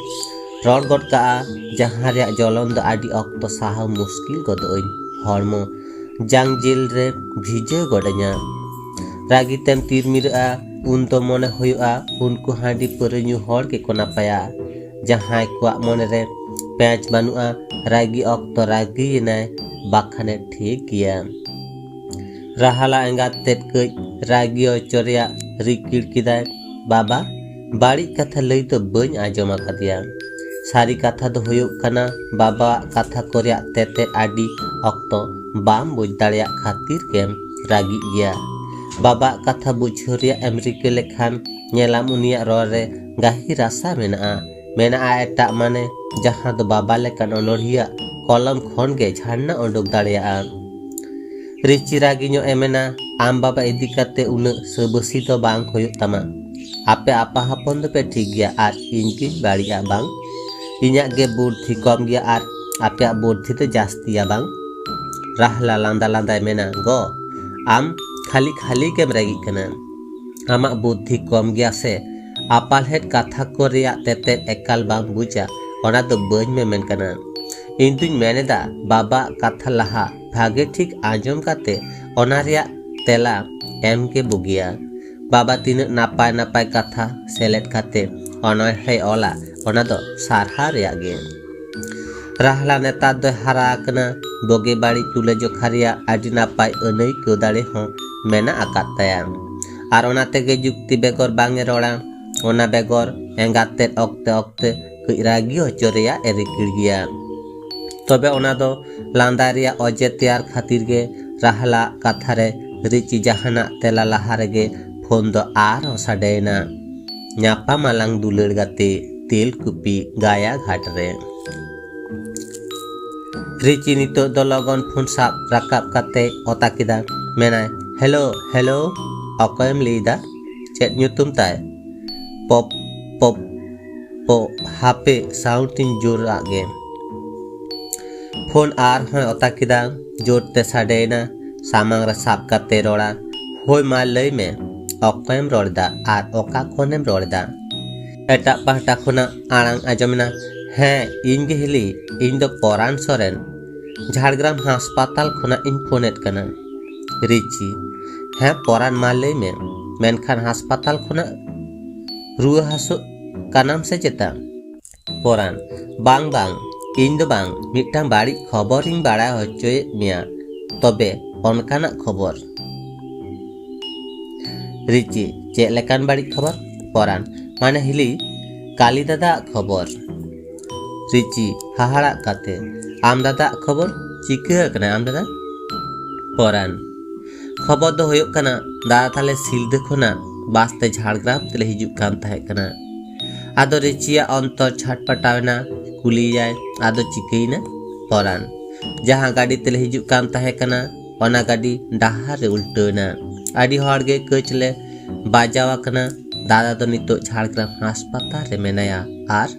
ᱨᱚᱲ ᱜᱚᱫ ᱠᱟᱜᱼᱟ, ᱡᱟᱦᱟᱸ ᱨᱮᱭᱟᱜ ᱡᱚᱞᱚᱱ ᱫᱚ ᱟᱹᱰᱤ ᱚᱠᱛᱚ ᱥᱟᱦᱟᱣ ᱢᱩᱥᱠᱤᱞ ᱜᱚᱫᱚᱜ ᱟᱹᱧ᱾ ᱦᱚᱲᱢᱚ ᱡᱟᱝ ᱡᱤᱞ ᱨᱮ ᱵᱷᱤᱡᱟᱹᱣ ᱜᱚᱫ ᱟᱹᱧᱟ᱾ ᱨᱟᱹᱜᱤ ᱛᱮᱢ ᱛᱤᱨᱢᱤᱨᱟᱹᱜᱼᱟ, ᱩᱱ ᱫᱚ ᱢᱚᱱᱮ ᱦᱩᱭᱩᱜᱼᱟ ᱩᱱᱠᱩ ᱦᱟᱺᱰᱤ ᱯᱟᱹᱣᱨᱟᱹ ᱧᱩ ᱦᱚᱲ ᱜᱮᱠᱚ ᱱᱟᱯᱟᱭᱟ᱾ ᱡᱟᱦᱟᱸᱭ ᱠᱚᱣᱟᱜ ᱢᱚᱱᱮ ᱨᱮ ᱯᱮᱸᱪ ᱵᱟᱹᱱᱩᱜᱼᱟ, ᱨᱟᱹᱜᱤ ᱚᱠᱛᱚ ᱨᱟᱹᱜᱤᱭᱮᱱᱟᱭ, ᱵᱟᱠᱷᱟᱱᱮ ᱴᱷᱤᱠ ᱜᱮᱭᱟ᱾ ᱨᱟᱦᱟᱞᱟ ᱮᱸᱜᱟᱛ ᱛᱮᱫ ᱠᱟᱹᱡ ᱨᱟᱹᱜᱤ ᱦᱚᱪᱚ ᱨᱮᱭᱟᱜ ᱨᱤᱠᱤᱲ ᱠᱮᱫᱟᱭ᱾ ᱵᱟᱵᱟ, ᱵᱟᱹᱲᱤᱡ ᱠᱟᱛᱷᱟ ᱞᱟᱹᱭ ᱫᱚ ᱵᱟᱹᱧ ᱟᱸᱡᱚᱢ ᱟᱠᱟᱫᱮᱭᱟ᱾ ᱥᱟᱹᱨᱤ ᱠᱟᱛᱷᱟ ᱫᱚ ᱦᱩᱭᱩᱜ ᱠᱟᱱᱟ, ᱵᱟᱵᱟᱣᱟᱜ ᱠᱟᱛᱷᱟ ᱠᱚ ᱨᱮᱭᱟᱜ ᱛᱮᱛᱮᱫ ᱟᱹᱰᱤ ᱚᱠᱛᱚ ᱵᱟᱢ ᱵᱩᱡᱽ ᱫᱟᱲᱮᱭᱟᱜ ᱠᱷᱟᱹᱛᱤᱨ ᱜᱮᱢ ᱨᱟᱹᱜᱤᱜ ᱜᱮᱭᱟ᱾ ᱵᱟᱵᱟᱣᱟᱜ ᱠᱟᱛᱷᱟ ᱵᱩᱡᱷᱟᱹᱣ ᱨᱮᱭᱟᱜ ᱮᱢ ᱨᱤᱠᱟᱹ ᱞᱮᱠᱷᱟᱱ, ᱧᱮᱞᱟᱢ ᱩᱱᱤᱭᱟᱜ ᱨᱚᱲ ᱨᱮ ᱜᱟᱹᱦᱤᱨ ᱨᱟᱥᱟ ᱢᱮᱱᱟᱜᱼᱟ᱾ ᱢᱮᱱᱟᱜᱼᱟ ᱮᱴᱟᱜ ᱢᱟᱱᱮ, ᱡᱟᱦᱟᱸ ᱫᱚ ᱵᱟᱵᱟ ᱞᱮᱠᱟᱱ ᱚᱱᱚᱬᱦᱤᱭᱟᱹ ᱠᱚᱞᱚᱢ ᱠᱷᱚᱱ ᱜᱮ ᱡᱷᱟᱨᱱᱟ ᱩᱰᱩᱠ ᱫᱟᱲᱮᱭᱟᱜᱼᱟ᱾ ᱨᱤᱪᱤ ᱨᱟᱹᱜᱤ ᱧᱚᱜ ᱮ ᱢᱮᱱᱟ, ᱟᱢ ᱵᱟᱵᱟ ᱤᱫᱤ ᱠᱟᱛᱮ ᱩᱱᱟᱹᱜ ᱥᱟᱹᱵᱟᱹᱥᱤ ᱫᱚ ᱵᱟᱝ ᱦᱩᱭᱩᱜ ᱛᱟᱢᱟ᱾ ᱟᱯᱮ ᱟᱯᱟ ᱦᱚᱯᱚᱱ ᱫᱚᱯᱮ ᱴᱷᱤᱠ ᱜᱮᱭᱟ ᱟᱨ ᱤᱧ ᱜᱤᱧ ᱵᱟᱹᱲᱤᱡᱼᱟ ᱵᱟᱝ? ᱤᱧᱟᱹᱜ ᱜᱮ ᱵᱩᱫᱽᱫᱷᱤ ᱠᱚᱢ ᱜᱮᱭᱟ ᱟᱨ ᱟᱯᱮᱭᱟᱜ ᱵᱩᱫᱽᱫᱷᱤ ᱫᱚ ᱡᱟᱹᱥᱛᱤᱭᱟ ᱵᱟᱝ? ᱨᱟᱦᱞᱟ ᱞᱟᱸᱫᱟ ᱞᱟᱸᱫᱟᱭ ᱢᱮᱱᱟ, ᱜᱚ, ᱟᱢ ᱠᱷᱟᱹᱞᱤ ᱠᱷᱟᱹᱞᱤ ᱜᱮᱢ ᱨᱟᱹᱜᱤᱜ ᱠᱟᱱᱟ᱾ ᱟᱢᱟᱜ ᱵᱩᱫᱽᱫᱷᱤ ᱠᱚᱢ ᱜᱮᱭᱟ ᱥᱮ? ᱟᱯᱟᱞᱦᱮᱫ ᱠᱟᱛᱷᱟ ᱠᱚ ᱨᱮᱭᱟᱜ ᱛᱮᱛᱮᱫ ᱮᱠᱟᱞ ᱵᱟᱢ ᱵᱩᱡᱟ, ᱚᱱᱟ ᱫᱚ ᱵᱟᱹᱧ ᱢᱮᱢᱮᱱ ᱠᱟᱱᱟ᱾ ᱤᱧ ᱫᱩᱧ ᱢᱮᱱᱮᱫᱟ, ᱵᱟᱵᱟᱣᱟᱜ ᱠᱟᱛᱷᱟ ᱞᱟᱦᱟ ᱵᱷᱟᱜᱮ ᱴᱷᱤᱠ ᱟᱸᱡᱚᱢ ᱠᱟᱛᱮ ᱚᱱᱟ ᱨᱮᱭᱟᱜ ᱛᱮᱞᱟ ᱮᱢ ᱜᱮ ᱵᱩᱜᱤᱭᱟ᱾ ᱵᱟᱵᱟ ᱛᱤᱱᱟᱹᱜ ᱱᱟᱯᱟᱭ ᱱᱟᱯᱟᱭ ᱠᱟᱛᱷᱟ ᱥᱮᱞᱮᱫ ᱠᱟᱛᱮ ᱚᱱᱚᱬᱦᱮ ᱚᱞᱟ, ᱚᱱᱟ ᱫᱚ ᱥᱟᱨᱦᱟᱣ ᱨᱮᱭᱟᱜ ᱜᱮ᱾ ᱨᱟᱦᱞᱟ ᱱᱮᱛᱟᱨ ᱫᱚᱭ ᱦᱟᱨᱟ ᱟᱠᱟᱱᱟ, ᱵᱩᱜᱤ ᱵᱟᱹᱲᱤᱡ ᱛᱩᱞᱟᱹᱡᱚᱠᱷᱟ ᱨᱮᱭᱟᱜ ᱟᱹᱰᱤ ᱱᱟᱯᱟᱭ ᱟᱹᱱᱟᱹᱭᱠᱟᱹᱣ ᱫᱟᱲᱮ ᱦᱚᱸ ᱢᱮᱱᱟᱜ ᱟᱠᱟᱫ ᱛᱟᱭᱟ᱾ ᱟᱨ ᱚᱱᱟ ᱛᱮᱜᱮ ᱡᱩᱠᱛᱤ ᱵᱮᱜᱚᱨ ᱵᱟᱝ ᱮ ᱨᱚᱲᱟ᱾ ᱚᱱᱟ ᱵᱮᱜᱚᱨ ᱮᱸᱜᱟᱛ ᱛᱮᱫ ᱚᱠᱛᱮ ᱚᱠᱛᱮ ᱠᱟᱹᱡ ᱨᱟᱹᱜᱤ ᱦᱚᱪᱚ ᱨᱮᱭᱟᱜ ᱮ ᱨᱤᱠᱤᱲ ᱜᱮᱭᱟ᱾ ᱛᱚᱵᱮ ᱚᱱᱟ ᱫᱚ ᱞᱟᱸᱫᱟ ᱨᱮᱭᱟᱜ ᱚᱡᱮ ᱛᱮᱭᱟᱨ ᱠᱷᱟᱹᱛᱤᱨ ᱜᱮ ᱨᱟᱦᱞᱟ ᱠᱟᱛᱷᱟ ᱨᱮ ᱨᱤᱪᱤ ᱡᱟᱦᱟᱱᱟᱜ ᱛᱮᱞᱟ ᱞᱟᱦᱟ ᱨᱮᱜᱮ ᱯᱷᱳᱱ ᱫᱚ ᱟᱨᱦᱚᱸ ᱥᱟᱰᱮᱭᱮᱱᱟ᱾ ᱧᱟᱯᱟᱢ ᱟᱞᱟᱝ ᱫᱩᱞᱟᱹᱲ ᱜᱟᱛᱮ, ᱛᱮᱞᱠᱩᱯᱤ ᱜᱟᱭᱟ ᱜᱷᱟᱴ ᱨᱮ᱾ ᱨᱤᱪᱤ ᱱᱤᱛᱚᱜ ᱫᱚ ᱞᱚᱜᱚᱱ ᱯᱷᱳᱱ ᱥᱟᱵ ᱨᱟᱠᱟᱵ ᱠᱟᱛᱮ ᱚᱛᱟ ᱠᱮᱫᱟ᱾ ᱢᱮᱱᱟᱭ, ᱦᱮᱞᱳ, ᱦᱮᱞᱳ, ᱚᱠᱚᱭᱮᱢ ᱞᱟᱹᱭᱫᱟ? ᱪᱮᱫ ᱧᱩᱛᱩᱢ ᱛᱟᱭ? ᱯᱚᱯ, ᱯᱚᱯ, ᱯᱚ, ᱦᱟᱯᱮ, ᱥᱟᱣᱩᱱᱰ ᱤᱧ ᱡᱳᱨᱟᱜ ᱜᱮ᱾ ᱯᱷᱳᱱ ᱟᱨᱦᱚᱸᱭ ᱚᱛᱟ ᱠᱮᱫᱟ, ᱡᱳᱨ ᱛᱮ ᱥᱟᱰᱮᱭᱮᱱᱟ, ᱥᱟᱢᱟᱝ ᱨᱮ ᱥᱟᱵ ᱠᱟᱛᱮ ᱨᱚᱲᱟ, ᱦᱳᱭ, ᱢᱟ ᱞᱟᱹᱭ ᱢᱮ, ᱚᱠᱚᱭᱮᱢ ᱨᱚᱲᱫᱟ ᱟᱨ ᱚᱠᱟ ᱠᱷᱚᱱᱮᱢ ᱨᱚᱲᱫᱟ? ᱮᱴᱟᱜ ᱯᱟᱦᱴᱟ ᱠᱷᱚᱱᱟᱜ ᱟᱲᱟᱝ ᱟᱸᱡᱚᱢᱮᱱᱟ, ᱦᱮᱸ, ᱤᱧ ᱜᱮ ᱦᱤᱞᱤ, ᱤᱧ ᱫᱚ ᱯᱚᱨᱟᱱ ᱥᱚᱨᱮᱱ, ᱡᱷᱟᱲᱜᱨᱟᱢ ᱦᱟᱥᱯᱟᱛᱟᱞ ᱠᱷᱚᱱᱟᱜ ᱤᱧ ᱯᱷᱳᱱᱮᱫ ᱠᱟᱱᱟ᱾ ᱨᱤᱪᱤ, ᱦᱮᱸ ᱯᱚᱨᱟᱱ, ᱢᱟ ᱞᱟᱹᱭ ᱢᱮ, ᱢᱮᱱᱠᱷᱟᱱ ᱦᱟᱥᱯᱟᱛᱟᱞ ᱠᱷᱚᱱᱟᱜ ᱨᱩᱣᱟᱹ ᱦᱟᱹᱥᱩᱜ ᱠᱟᱱᱟᱢ ᱥᱮ ᱪᱮᱛᱟ? ᱯᱚᱨᱟᱱ, ᱵᱟᱝ, ᱵᱟᱝ, ᱤᱧ ᱫᱚ ᱵᱟᱝ, ᱢᱤᱫᱴᱟᱝ ᱵᱟᱹᱲᱤᱡ ᱠᱷᱚᱵᱚᱨᱤᱧ ᱵᱟᱲᱟᱭ ᱦᱚᱪᱚᱭᱮᱫ ᱢᱮᱭᱟ᱾ ᱛᱚᱵᱮ ᱚᱱᱠᱟᱱᱟᱜ ᱠᱷᱚᱵᱚᱨ? ᱨᱤᱪᱤ, ᱪᱮᱫ ᱞᱮᱠᱟᱱ ᱵᱟᱹᱲᱤᱡ ᱠᱷᱚᱵᱚᱨ? ᱯᱚᱨᱟᱱ, ᱢᱟᱱᱮ ᱦᱤᱞᱤ, ᱠᱟᱞᱤ ᱫᱟᱫᱟᱣᱟᱜ ᱠᱷᱚᱵᱚᱨ᱾ ᱨᱤᱪᱤ, ᱦᱟᱦᱟᱲᱟᱜ ᱠᱟᱛᱮ, ᱟᱢ ᱫᱟᱫᱟᱣᱟᱜ ᱠᱷᱚᱵᱚᱨ? ᱪᱤᱠᱟᱹ ᱟᱠᱟᱱᱟᱭ ᱟᱢ ᱫᱟᱫᱟ? ᱯᱚᱨᱟᱱ, ᱠᱷᱚᱵᱚᱨ ᱫᱚ ᱦᱩᱭᱩᱜ ᱠᱟᱱᱟ, ᱫᱟᱫᱟ ᱛᱟᱞᱮ ᱥᱤᱞᱫᱟᱹ ᱠᱷᱚᱱᱟᱜ ᱵᱟᱥ ᱛᱮ ᱡᱷᱟᱲᱜᱨᱟᱢ ᱛᱮᱞᱮ ᱦᱤᱡᱩᱜ ᱠᱟᱱ ᱛᱟᱦᱮᱸ ᱠᱟᱱᱟ᱾ ᱟᱫᱚ ᱨᱤᱪᱤᱭᱟᱜ ᱚᱱᱛᱚᱨ ᱪᱷᱟᱴᱯᱟᱴᱟᱣ ᱮᱱᱟ, ᱠᱩᱞᱤᱭᱮᱭᱟᱭ, ᱟᱫᱚ ᱪᱤᱠᱟᱹᱭᱮᱱᱟ? ᱯᱚᱨᱟᱱ, ᱡᱟᱦᱟᱸ ᱜᱟᱹᱰᱤ ᱛᱮᱞᱮ ᱦᱤᱡᱩᱜ ᱠᱟᱱ ᱛᱟᱦᱮᱸ ᱠᱟᱱᱟ, ᱚᱱᱟ ᱜᱟᱹᱰᱤ ᱰᱟᱦᱟᱨ ᱨᱮ ᱩᱞᱴᱟᱹᱣ ᱮᱱᱟ᱾ ᱟᱹᱰᱤ ᱦᱚᱲ ᱜᱮ ᱠᱟᱹᱪ ᱞᱮ ᱵᱟᱡᱟᱣ ᱟᱠᱟᱱᱟ᱾ ᱫᱟᱫᱟ ᱫᱚ ᱱᱤᱛᱚᱜ ᱡᱷᱟᱲᱜᱨᱟᱢ ᱦᱟᱥᱯᱟᱛᱟᱞ ᱨᱮ ᱢᱮᱱᱟᱭᱟ ᱟᱨ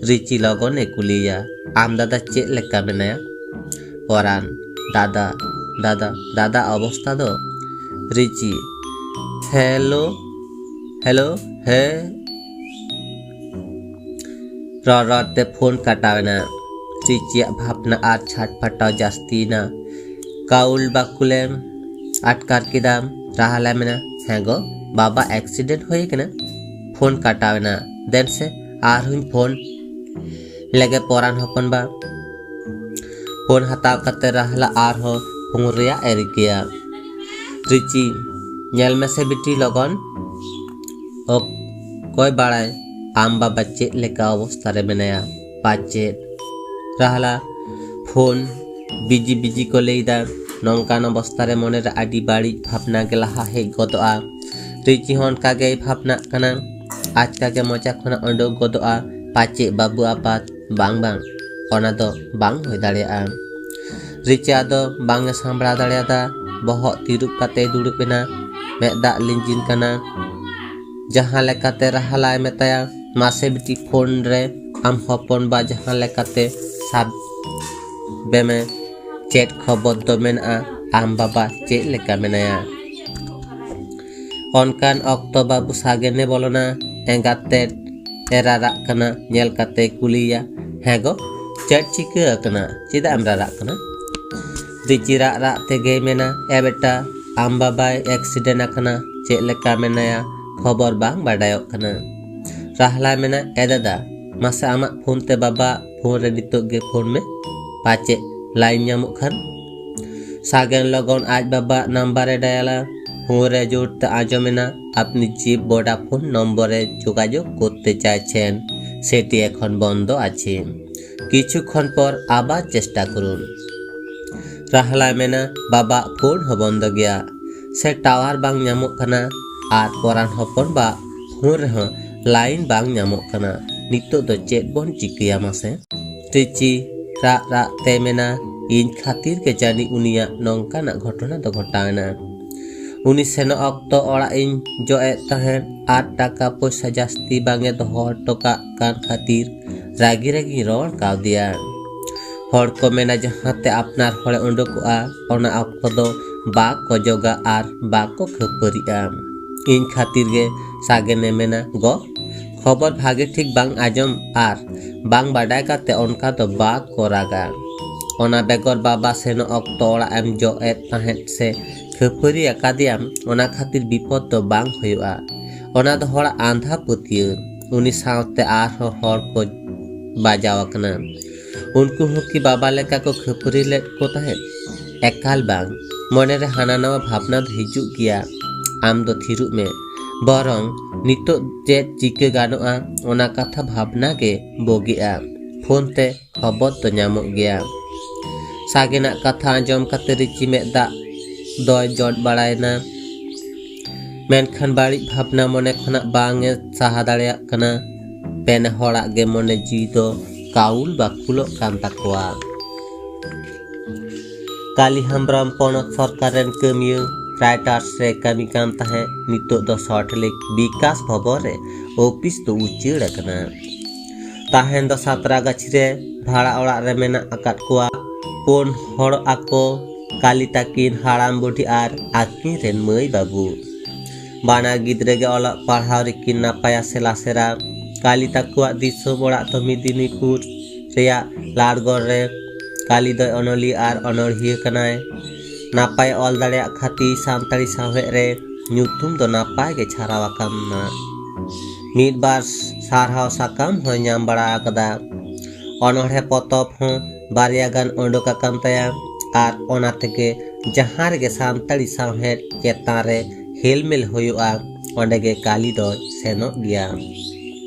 ᱨᱤᱪᱤ ᱞᱚᱜᱚᱱᱮ ᱠᱩᱞᱤᱭᱮᱭᱟ, ᱟᱢ ᱫᱟᱫᱟ ᱪᱮᱫ ᱞᱮᱠᱟ ᱢᱮᱱᱟᱭᱟ? ᱯᱚᱨᱟᱱ, ᱫᱟᱫᱟ, ᱫᱟᱫᱟ, ᱫᱟᱫᱟ ᱚᱵᱚᱥᱛᱟ ᱫᱚ? ᱨᱤᱪᱤ, ᱦᱮᱞᱳ, ᱦᱮᱞᱳ, ᱦᱮᱸ᱾ ᱨᱚᱲ ᱨᱚᱲ ᱛᱮ ᱯᱷᱳᱱ ᱠᱟᱴᱟᱣ ᱮᱱᱟ᱾ ᱨᱤᱪᱤᱭᱟᱜ ᱵᱷᱟᱵᱽᱱᱟ ᱟᱨ ᱪᱷᱟᱴᱯᱟᱴᱟᱣ ᱡᱟᱹᱥᱛᱤᱭᱮᱱᱟ᱾ ᱠᱟᱣᱩᱞ ᱵᱟᱠᱩᱞᱮᱢ ᱟᱴᱠᱟᱨ ᱠᱮᱫᱟ᱾ ᱨᱟᱦᱞᱟ ᱢᱮᱱᱟ, ᱦᱮᱸ ᱜᱚ, ᱵᱟᱵᱟ ᱮᱠᱥᱤᱰᱮᱱᱴ ᱦᱩᱭ ᱟᱠᱟᱱᱟ᱾ ᱯᱷᱳᱱ ᱠᱟᱴᱟᱣ ᱮᱱᱟ᱾ ᱫᱮᱱ ᱥᱮ, ᱟᱨᱦᱚᱸᱧ ᱯᱷᱳᱱ ᱞᱮᱜᱮ ᱯᱚᱨᱟᱱ ᱦᱚᱯᱚᱱ ᱵᱟ᱾ ᱯᱷᱳᱱ ᱦᱟᱛᱟᱣ ᱠᱟᱛᱮ ᱨᱟᱦᱞᱟ ᱟᱨᱦᱚᱸ ᱯᱷᱳᱱ ᱨᱮᱭᱟᱜ ᱮ ᱨᱤᱠᱟᱹᱭᱟ᱾ ᱨᱤᱪᱤ, ᱧᱮᱞ ᱢᱮᱥᱮ ᱵᱤᱴᱤ ᱞᱚᱜᱚᱱ᱾ ᱚᱠᱚᱭ ᱵᱟᱲᱟᱭ ᱟᱢ ᱵᱟᱵᱟ ᱪᱮᱫ ᱞᱮᱠᱟ ᱚᱵᱚᱥᱛᱟ ᱨᱮ ᱢᱮᱱᱟᱭᱟ, ᱯᱟᱪᱮᱫ᱾ ᱨᱟᱦᱞᱟ ᱯᱷᱳᱱ ᱵᱤᱡᱤ ᱵᱤᱡᱤ ᱠᱚ ᱞᱟᱹᱭᱫᱟ᱾ ᱱᱚᱝᱠᱟᱱ ᱚᱵᱚᱥᱛᱟ ᱨᱮ ᱢᱚᱱᱮᱨᱮ ᱟᱹᱰᱤ ᱵᱟᱹᱲᱤᱡ ᱵᱷᱟᱵᱽᱱᱟ ᱜᱮ ᱞᱟᱦᱟ ᱦᱮᱡ ᱜᱚᱫᱚᱜᱼᱟ᱾ ᱨᱤᱪᱤ ᱦᱚᱸ ᱚᱱᱠᱟ ᱜᱮᱭ ᱵᱷᱟᱵᱽᱱᱟᱜ ᱠᱟᱱᱟ᱾ ᱟᱪᱠᱟ ᱜᱮ ᱢᱚᱪᱟ ᱠᱷᱚᱱᱟᱜ ᱩᱰᱩᱠ ᱜᱚᱫᱚᱜᱼᱟ, ᱯᱟᱪᱮᱫ ᱵᱟᱹᱵᱩ ᱟᱯᱟᱛ᱾ ᱵᱟᱝ, ᱵᱟᱝ, ᱚᱱᱟ ᱫᱚ ᱵᱟᱝ ᱦᱩᱭ ᱫᱟᱲᱮᱭᱟᱜᱼᱟ᱾ ᱨᱤᱪᱤ ᱟᱫᱚ ᱵᱟᱝ ᱮ ᱥᱟᱢᱵᱲᱟᱣ ᱫᱟᱲᱮᱭᱟᱫᱟ᱾ ᱵᱚᱦᱚᱜ ᱛᱤᱨᱩᱵ ᱠᱟᱛᱮᱭ ᱫᱩᱲᱩᱵ ᱮᱱᱟ᱾ ᱢᱮᱫ ᱫᱟᱜ ᱞᱤᱸᱡᱤᱱ ᱠᱟᱱᱟ᱾ ᱡᱟᱦᱟᱸ ᱞᱮᱠᱟᱛᱮ ᱨᱟᱦᱞᱟᱭ ᱢᱮᱛᱟᱭᱟ, "ᱢᱟᱥᱮ ᱵᱤᱴᱤ, ᱯᱷᱳᱱ ᱨᱮ ᱟᱢ ᱦᱚᱯᱚᱱ ᱵᱟ ᱡᱟᱦᱟᱸ ᱞᱮᱠᱟᱛᱮ ᱥᱟᱵ ᱵᱮᱢᱮ, ᱪᱮᱫ ᱠᱷᱚᱵᱚᱨ ᱫᱚ ᱢᱮᱱᱟᱜᱼᱟ? ᱟᱢ ᱵᱟᱵᱟ ᱪᱮᱫ ᱞᱮᱠᱟ ᱢᱮᱱᱟᱭᱟ?" ᱚᱱᱠᱟᱱ ᱚᱠᱛᱚ ᱵᱟᱹᱵᱩ ᱥᱟᱜᱮᱱᱮ ᱵᱚᱞᱚᱱᱟ᱾ ᱮᱸᱜᱟᱛ ᱛᱮᱫ ᱮ ᱨᱟᱨᱟᱜ ᱠᱟᱱᱟ᱾ ᱧᱮᱞ ᱠᱟᱛᱮ ᱠᱩᱞᱤᱭᱮᱭᱟ, "ᱦᱮᱸ ᱜᱚ, ᱪᱮᱫ ᱪᱤᱠᱟᱹ ᱟᱠᱟᱱᱟ? ᱪᱮᱫᱟᱜ ᱮᱢ ᱨᱟᱨᱟᱜ ᱠᱟᱱᱟ?" ᱨᱤᱪᱤ ᱨᱟᱜ ᱨᱟᱜ ᱛᱮᱜᱮᱭ ᱢᱮᱱᱟ, "ᱮ ᱵᱮᱴᱟ, ᱟᱢ ᱵᱟᱵᱟᱭ ᱮᱠᱥᱤᱰᱮᱱᱴ ᱟᱠᱟᱱᱟ, ᱪᱮᱫ ᱞᱮᱠᱟ ᱢᱮᱱᱟᱭᱟ, ᱠᱷᱚᱵᱚᱨ ᱵᱟᱝ ᱵᱟᱰᱟᱭᱚᱜ ᱠᱟᱱᱟ?" ᱨᱟᱦᱞᱟᱭ ᱢᱮᱱᱟ, "ᱮ ᱫᱟᱫᱟ, ᱢᱟᱥᱮ ᱟᱢᱟᱜ ᱯᱷᱳᱱ ᱛᱮ ᱵᱟᱵᱟ ᱯᱷᱳᱱ ᱨᱮ ᱱᱤᱛᱚᱜ ᱜᱮ ᱯᱷᱳᱱ ᱢᱮ, ᱯᱟᱪᱮᱫ ᱞᱟᱭᱤᱱ ᱧᱟᱢᱚᱜ ᱠᱷᱟᱱ?" ᱥᱟᱜᱮᱱ ᱞᱚᱜᱚᱱ ᱟᱡ ᱵᱟᱵᱟᱣᱟᱜ ᱱᱟᱢᱵᱟᱨ ᱮ ᱰᱟᱭᱟᱞᱟ᱾ ᱯᱷᱳᱱ ᱨᱮ ᱡᱳᱨ ᱛᱮ ᱟᱸᱡᱚᱢᱮᱱᱟ, "ᱟᱯᱱᱤ ᱡᱤᱯ ᱵᱷᱳᱰᱟᱯᱷᱳᱱ ᱱᱚᱢᱵᱚᱨ ᱨᱮ ᱡᱳᱜᱟᱡᱳᱜᱽ ᱠᱚᱨᱛᱮ ᱪᱟᱭᱪᱷᱮᱱ, ᱥᱮᱴᱤ ᱮᱠᱷᱚᱱ ᱵᱚᱱᱫᱚ ᱟᱪᱷᱮ, ᱠᱤᱪᱷᱩ ᱠᱷᱚᱱ ᱯᱚᱨ ᱟᱵᱟᱨ ᱪᱮᱥᱴᱟ ᱠᱚᱨᱩᱱ᱾" ᱨᱟᱦᱞᱟᱭ ᱢᱮᱱᱟ, "ᱵᱟᱵᱟᱣᱟᱜ ᱯᱷᱳᱱ ᱦᱚᱸ ᱵᱚᱱᱫᱚ ᱜᱮᱭᱟ, ᱥᱮ ᱴᱟᱣᱟᱨ ᱵᱟᱝ ᱧᱟᱢᱚᱜ ᱠᱟᱱᱟ, ᱟᱨ ᱯᱚᱨᱟᱱ ᱦᱚᱯᱚᱱ ᱵᱟᱣᱟᱜ ᱯᱷᱳᱱ ᱨᱮᱦᱚᱸ ᱞᱟᱭᱤᱱ ᱵᱟᱝ ᱧᱟᱢᱚᱜ ᱠᱟᱱᱟ᱾ ᱱᱤᱛᱚᱜ ᱫᱚ ᱪᱮᱫ ᱵᱚᱱ ᱪᱤᱠᱟᱹᱭᱟ ᱢᱟᱥᱮ?" ᱨᱤᱪᱤ ᱨᱟᱜ ᱨᱟᱜ ᱛᱮ ᱢᱮᱱᱟ, "ᱤᱧ ᱠᱷᱟᱹᱛᱤᱨ ᱜᱮ ᱡᱟᱹᱱᱤᱡ ᱩᱱᱤᱭᱟᱜ ᱱᱚᱝᱠᱟᱱᱟᱜ ᱜᱷᱚᱴᱚᱱᱟ ᱫᱚ ᱜᱷᱚᱴᱟᱣ ᱮᱱᱟ᱾ ᱩᱱᱤ ᱥᱮᱱᱚᱜ ᱚᱠᱛᱚ ᱚᱲᱟᱜ ᱤᱧ ᱡᱚᱜ ᱮᱫ ᱛᱟᱦᱮᱸᱫ ᱟᱨ ᱴᱟᱠᱟ ᱯᱚᱭᱥᱟ ᱡᱟᱹᱥᱛᱤ ᱵᱟᱝ ᱮ ᱫᱚᱦᱚ ᱦᱚᱴᱚ ᱠᱟᱜ ᱠᱟᱱ ᱠᱷᱟᱹᱛᱤᱨ ᱨᱟᱹᱜᱤ ᱨᱟᱹᱜᱤᱧ ᱨᱚᱲ ᱠᱟᱣᱫᱮᱭᱟ᱾ ᱦᱚᱲ ᱠᱚ ᱢᱮᱱᱟ, ᱡᱟᱦᱟᱸ ᱛᱮ ᱟᱯᱱᱟᱨ ᱦᱚᱲᱮ ᱩᱰᱩᱠᱚᱜᱼᱟ, ᱚᱱᱟ ᱚᱠᱛᱚ ᱫᱚ ᱵᱟᱠᱚ ᱡᱚᱜᱟ ᱟᱨ ᱵᱟᱠᱚ ᱠᱷᱟᱹᱯᱟᱹᱨᱤᱜᱼᱟ᱾ ᱤᱧ ᱠᱷᱟᱹᱛᱤᱨ ᱜᱮ ᱥᱟᱜᱮᱱᱮ ᱢᱮᱱᱟ, ᱜᱚ, ᱠᱷᱚᱵᱚᱨ ᱵᱷᱟᱜᱮ ᱴᱷᱤᱠ ᱵᱟᱝ ᱟᱸᱡᱚᱢ ᱟᱨ ᱵᱟᱝ ᱵᱟᱰᱟᱭ ᱠᱟᱛᱮ ᱚᱱᱠᱟ ᱫᱚ ᱵᱟᱠᱚ ᱨᱟᱜᱟ᱾ ᱚᱱᱟ ᱵᱮᱜᱚᱨ ᱵᱟᱵᱟ ᱥᱮᱱᱚᱜ ᱚᱠᱛᱚ ᱚᱲᱟᱜ ᱮᱢ ᱡᱚᱜ ᱮᱫ ᱛᱟᱦᱮᱸᱫ ᱥᱮ ᱠᱷᱟᱹᱯᱟᱹᱨᱤ ᱟᱠᱟᱫᱮᱭᱟᱢ, ᱚᱱᱟ ᱠᱷᱟᱹᱛᱤᱨ ᱵᱤᱯᱚᱫ ᱫᱚ ᱵᱟᱝ ᱦᱩᱭᱩᱜᱼᱟ᱾ ᱚᱱᱟ ᱫᱚ ᱦᱚᱲᱟᱜ ᱟᱸᱫᱷᱟ ᱯᱟᱹᱛᱭᱟᱹᱣ᱾ ᱩᱱᱤ ᱥᱟᱶᱛᱮ ᱟᱨᱦᱚᱸ ᱦᱚᱲ ᱠᱚ ᱵᱟᱡᱟᱣ ᱟᱠᱟᱱᱟ᱾ ᱩᱱᱠᱩ ᱦᱚᱸ ᱠᱤ ᱵᱟᱵᱟ ᱞᱮᱠᱟ ᱠᱚ ᱠᱷᱟᱹᱯᱟᱹᱨᱤ ᱞᱮᱫ ᱠᱚ ᱛᱟᱦᱮᱸᱫ? ᱮᱠᱟᱞ ᱵᱟᱝ᱾ ᱢᱚᱱᱮᱨᱮ ᱦᱟᱱᱟ ᱱᱟᱣᱟ ᱵᱷᱟᱵᱽᱱᱟ ᱫᱚ ᱦᱤᱡᱩᱜ ᱜᱮᱭᱟ᱾ ᱟᱢ ᱫᱚ ᱛᱷᱤᱨᱚᱜ ᱢᱮ᱾ ᱵᱚᱨᱚᱝ ᱱᱤᱛᱚᱜ ᱪᱮᱫ ᱪᱤᱠᱟᱹ ᱜᱟᱱᱚᱜᱼᱟ, ᱚᱱᱟ ᱠᱟᱛᱷᱟ ᱵᱷᱟᱵᱽᱱᱟ ᱜᱮ ᱵᱩᱜᱤᱜᱼᱟ᱾ ᱯᱷᱳᱱ ᱛᱮ ᱠᱷᱚᱵᱚᱨ ᱫᱚ ᱧᱟᱢᱚᱜ ᱜᱮᱭᱟ᱾ ᱥᱟᱜᱮᱱᱟᱜ ᱠᱟᱛᱷᱟ ᱟᱸᱡᱚᱢ ᱠᱟᱛᱮ ᱨᱤᱪᱤ ᱢᱮᱫ ᱫᱟᱜ ᱫᱚᱭ ᱡᱚᱴ ᱵᱟᱲᱟᱭᱮᱱᱟ᱾ ᱢᱮᱱᱠᱷᱟᱱ ᱵᱟᱹᱲᱤᱡ ᱵᱷᱟᱵᱽᱱᱟ ᱢᱚᱱᱮ ᱠᱷᱚᱱᱟᱜ ᱵᱟᱝ ᱮ ᱥᱟᱦᱟ ᱫᱟᱲᱮᱭᱟᱜ ᱠᱟᱱᱟ᱾ ᱯᱮᱱᱮ ᱦᱚᱲᱟᱜ ᱜᱮ ᱢᱚᱱᱮ ᱡᱤᱣᱤ ᱫᱚ ᱠᱟᱹᱣᱩᱞ ᱵᱟᱹᱠᱩᱞᱚᱜ ᱠᱟᱱ ᱛᱟᱠᱚᱣᱟ᱾ ᱠᱟᱞᱤ ᱦᱮᱢᱵᱨᱚᱢ ᱯᱚᱱᱚᱛ ᱥᱚᱨᱠᱟᱨ ᱨᱮᱱ ᱠᱟᱹᱢᱤᱭᱟᱹ, ᱨᱟᱭᱴᱟᱨᱥ ᱨᱮ ᱠᱟᱹᱢᱤ ᱠᱟᱱ ᱛᱟᱦᱮᱸᱫ᱾ ᱱᱤᱛᱚᱜ ᱫᱚ ᱥᱚᱞᱴ ᱞᱮᱠ ᱵᱤᱠᱟᱥ ᱵᱷᱚᱵᱚᱱ ᱨᱮ ᱚᱯᱷᱤᱥ ᱫᱚ ᱩᱪᱟᱹᱲ ᱟᱠᱟᱱᱟ᱾ ᱛᱟᱦᱮᱱ ᱫᱚ ᱥᱟᱛᱨᱟᱜᱟᱪᱷᱤ ᱨᱮ ᱵᱷᱟᱲᱟ ᱚᱲᱟᱜ ᱨᱮ ᱢᱮᱱᱟᱜ ᱟᱠᱟᱫ ᱠᱚᱣᱟ᱾ ᱯᱩᱱ ᱦᱚᱲ ᱟᱠᱚ, ᱠᱟᱞᱤ ᱛᱟᱹᱠᱤᱱ ᱦᱟᱲᱟᱢ ᱵᱩᱰᱷᱤ ᱟᱨ ᱟᱹᱠᱤᱱ ᱨᱮᱱ ᱢᱟᱹᱭ ᱵᱟᱹᱵᱩ᱾ ᱵᱟᱱᱟᱨ ᱜᱤᱫᱽᱨᱟᱹ ᱜᱮ ᱚᱞᱚᱜ ᱯᱟᱲᱦᱟᱣ ᱨᱮᱠᱤᱱ ᱱᱟᱯᱟᱭᱟ ᱥᱮ ᱞᱟᱥᱮᱨᱟ᱾ ᱠᱟᱞᱤ ᱛᱟᱠᱚᱣᱟᱜ ᱫᱤᱥᱚᱢ ᱚᱲᱟᱜ ᱫᱚ ᱢᱮᱫᱤᱱᱤᱯᱩᱨ ᱨᱮᱭᱟᱜ ᱞᱟᱲᱜᱚᱲ ᱨᱮ᱾ ᱠᱟᱞᱤ ᱫᱚᱭ ᱚᱱᱚᱞᱤᱭᱟᱹ ᱟᱨ ᱚᱱᱚᱲᱦᱤᱭᱟᱹ ᱠᱟᱱᱟᱭ᱾ ᱱᱟᱯᱟᱭ ᱚᱞ ᱫᱟᱲᱮᱭᱟᱜ ᱠᱷᱟᱹᱛᱤᱨ ᱥᱟᱱᱛᱟᱲᱤ ᱥᱟᱶᱦᱮᱫ ᱨᱮ ᱧᱩᱛᱩᱢ ᱫᱚ ᱱᱟᱯᱟᱭ ᱜᱮ ᱪᱷᱟᱨᱟᱣ ᱟᱠᱟᱱᱟ᱾ ᱢᱤᱫ ᱵᱟᱨ ᱥᱟᱨᱦᱟᱣ ᱥᱟᱠᱟᱢ ᱦᱚᱸᱭ ᱧᱟᱢ ᱵᱟᱲᱟ ᱟᱠᱟᱫᱟ᱾ ᱚᱱᱚᱬᱦᱮ ᱯᱚᱛᱚᱵ ᱦᱚᱸ ᱵᱟᱨᱭᱟ ᱜᱟᱱ ᱩᱰᱩᱠ ᱟᱠᱟᱱ ᱛᱟᱭᱟ, ᱟᱨ ᱚᱱᱟ ᱛᱮᱜᱮ ᱡᱟᱦᱟᱸ ᱨᱮᱜᱮ ᱥᱟᱱᱛᱟᱲᱤ ᱥᱟᱶᱦᱮᱫ ᱪᱮᱛᱟᱱ ᱨᱮ ᱦᱮᱞᱢᱮᱞ ᱦᱩᱭᱩᱜᱼᱟ, ᱚᱸᱰᱮ ᱜᱮ ᱠᱟᱞᱤ ᱫᱚᱭ ᱥᱮᱱᱚᱜ ᱜᱮᱭᱟ᱾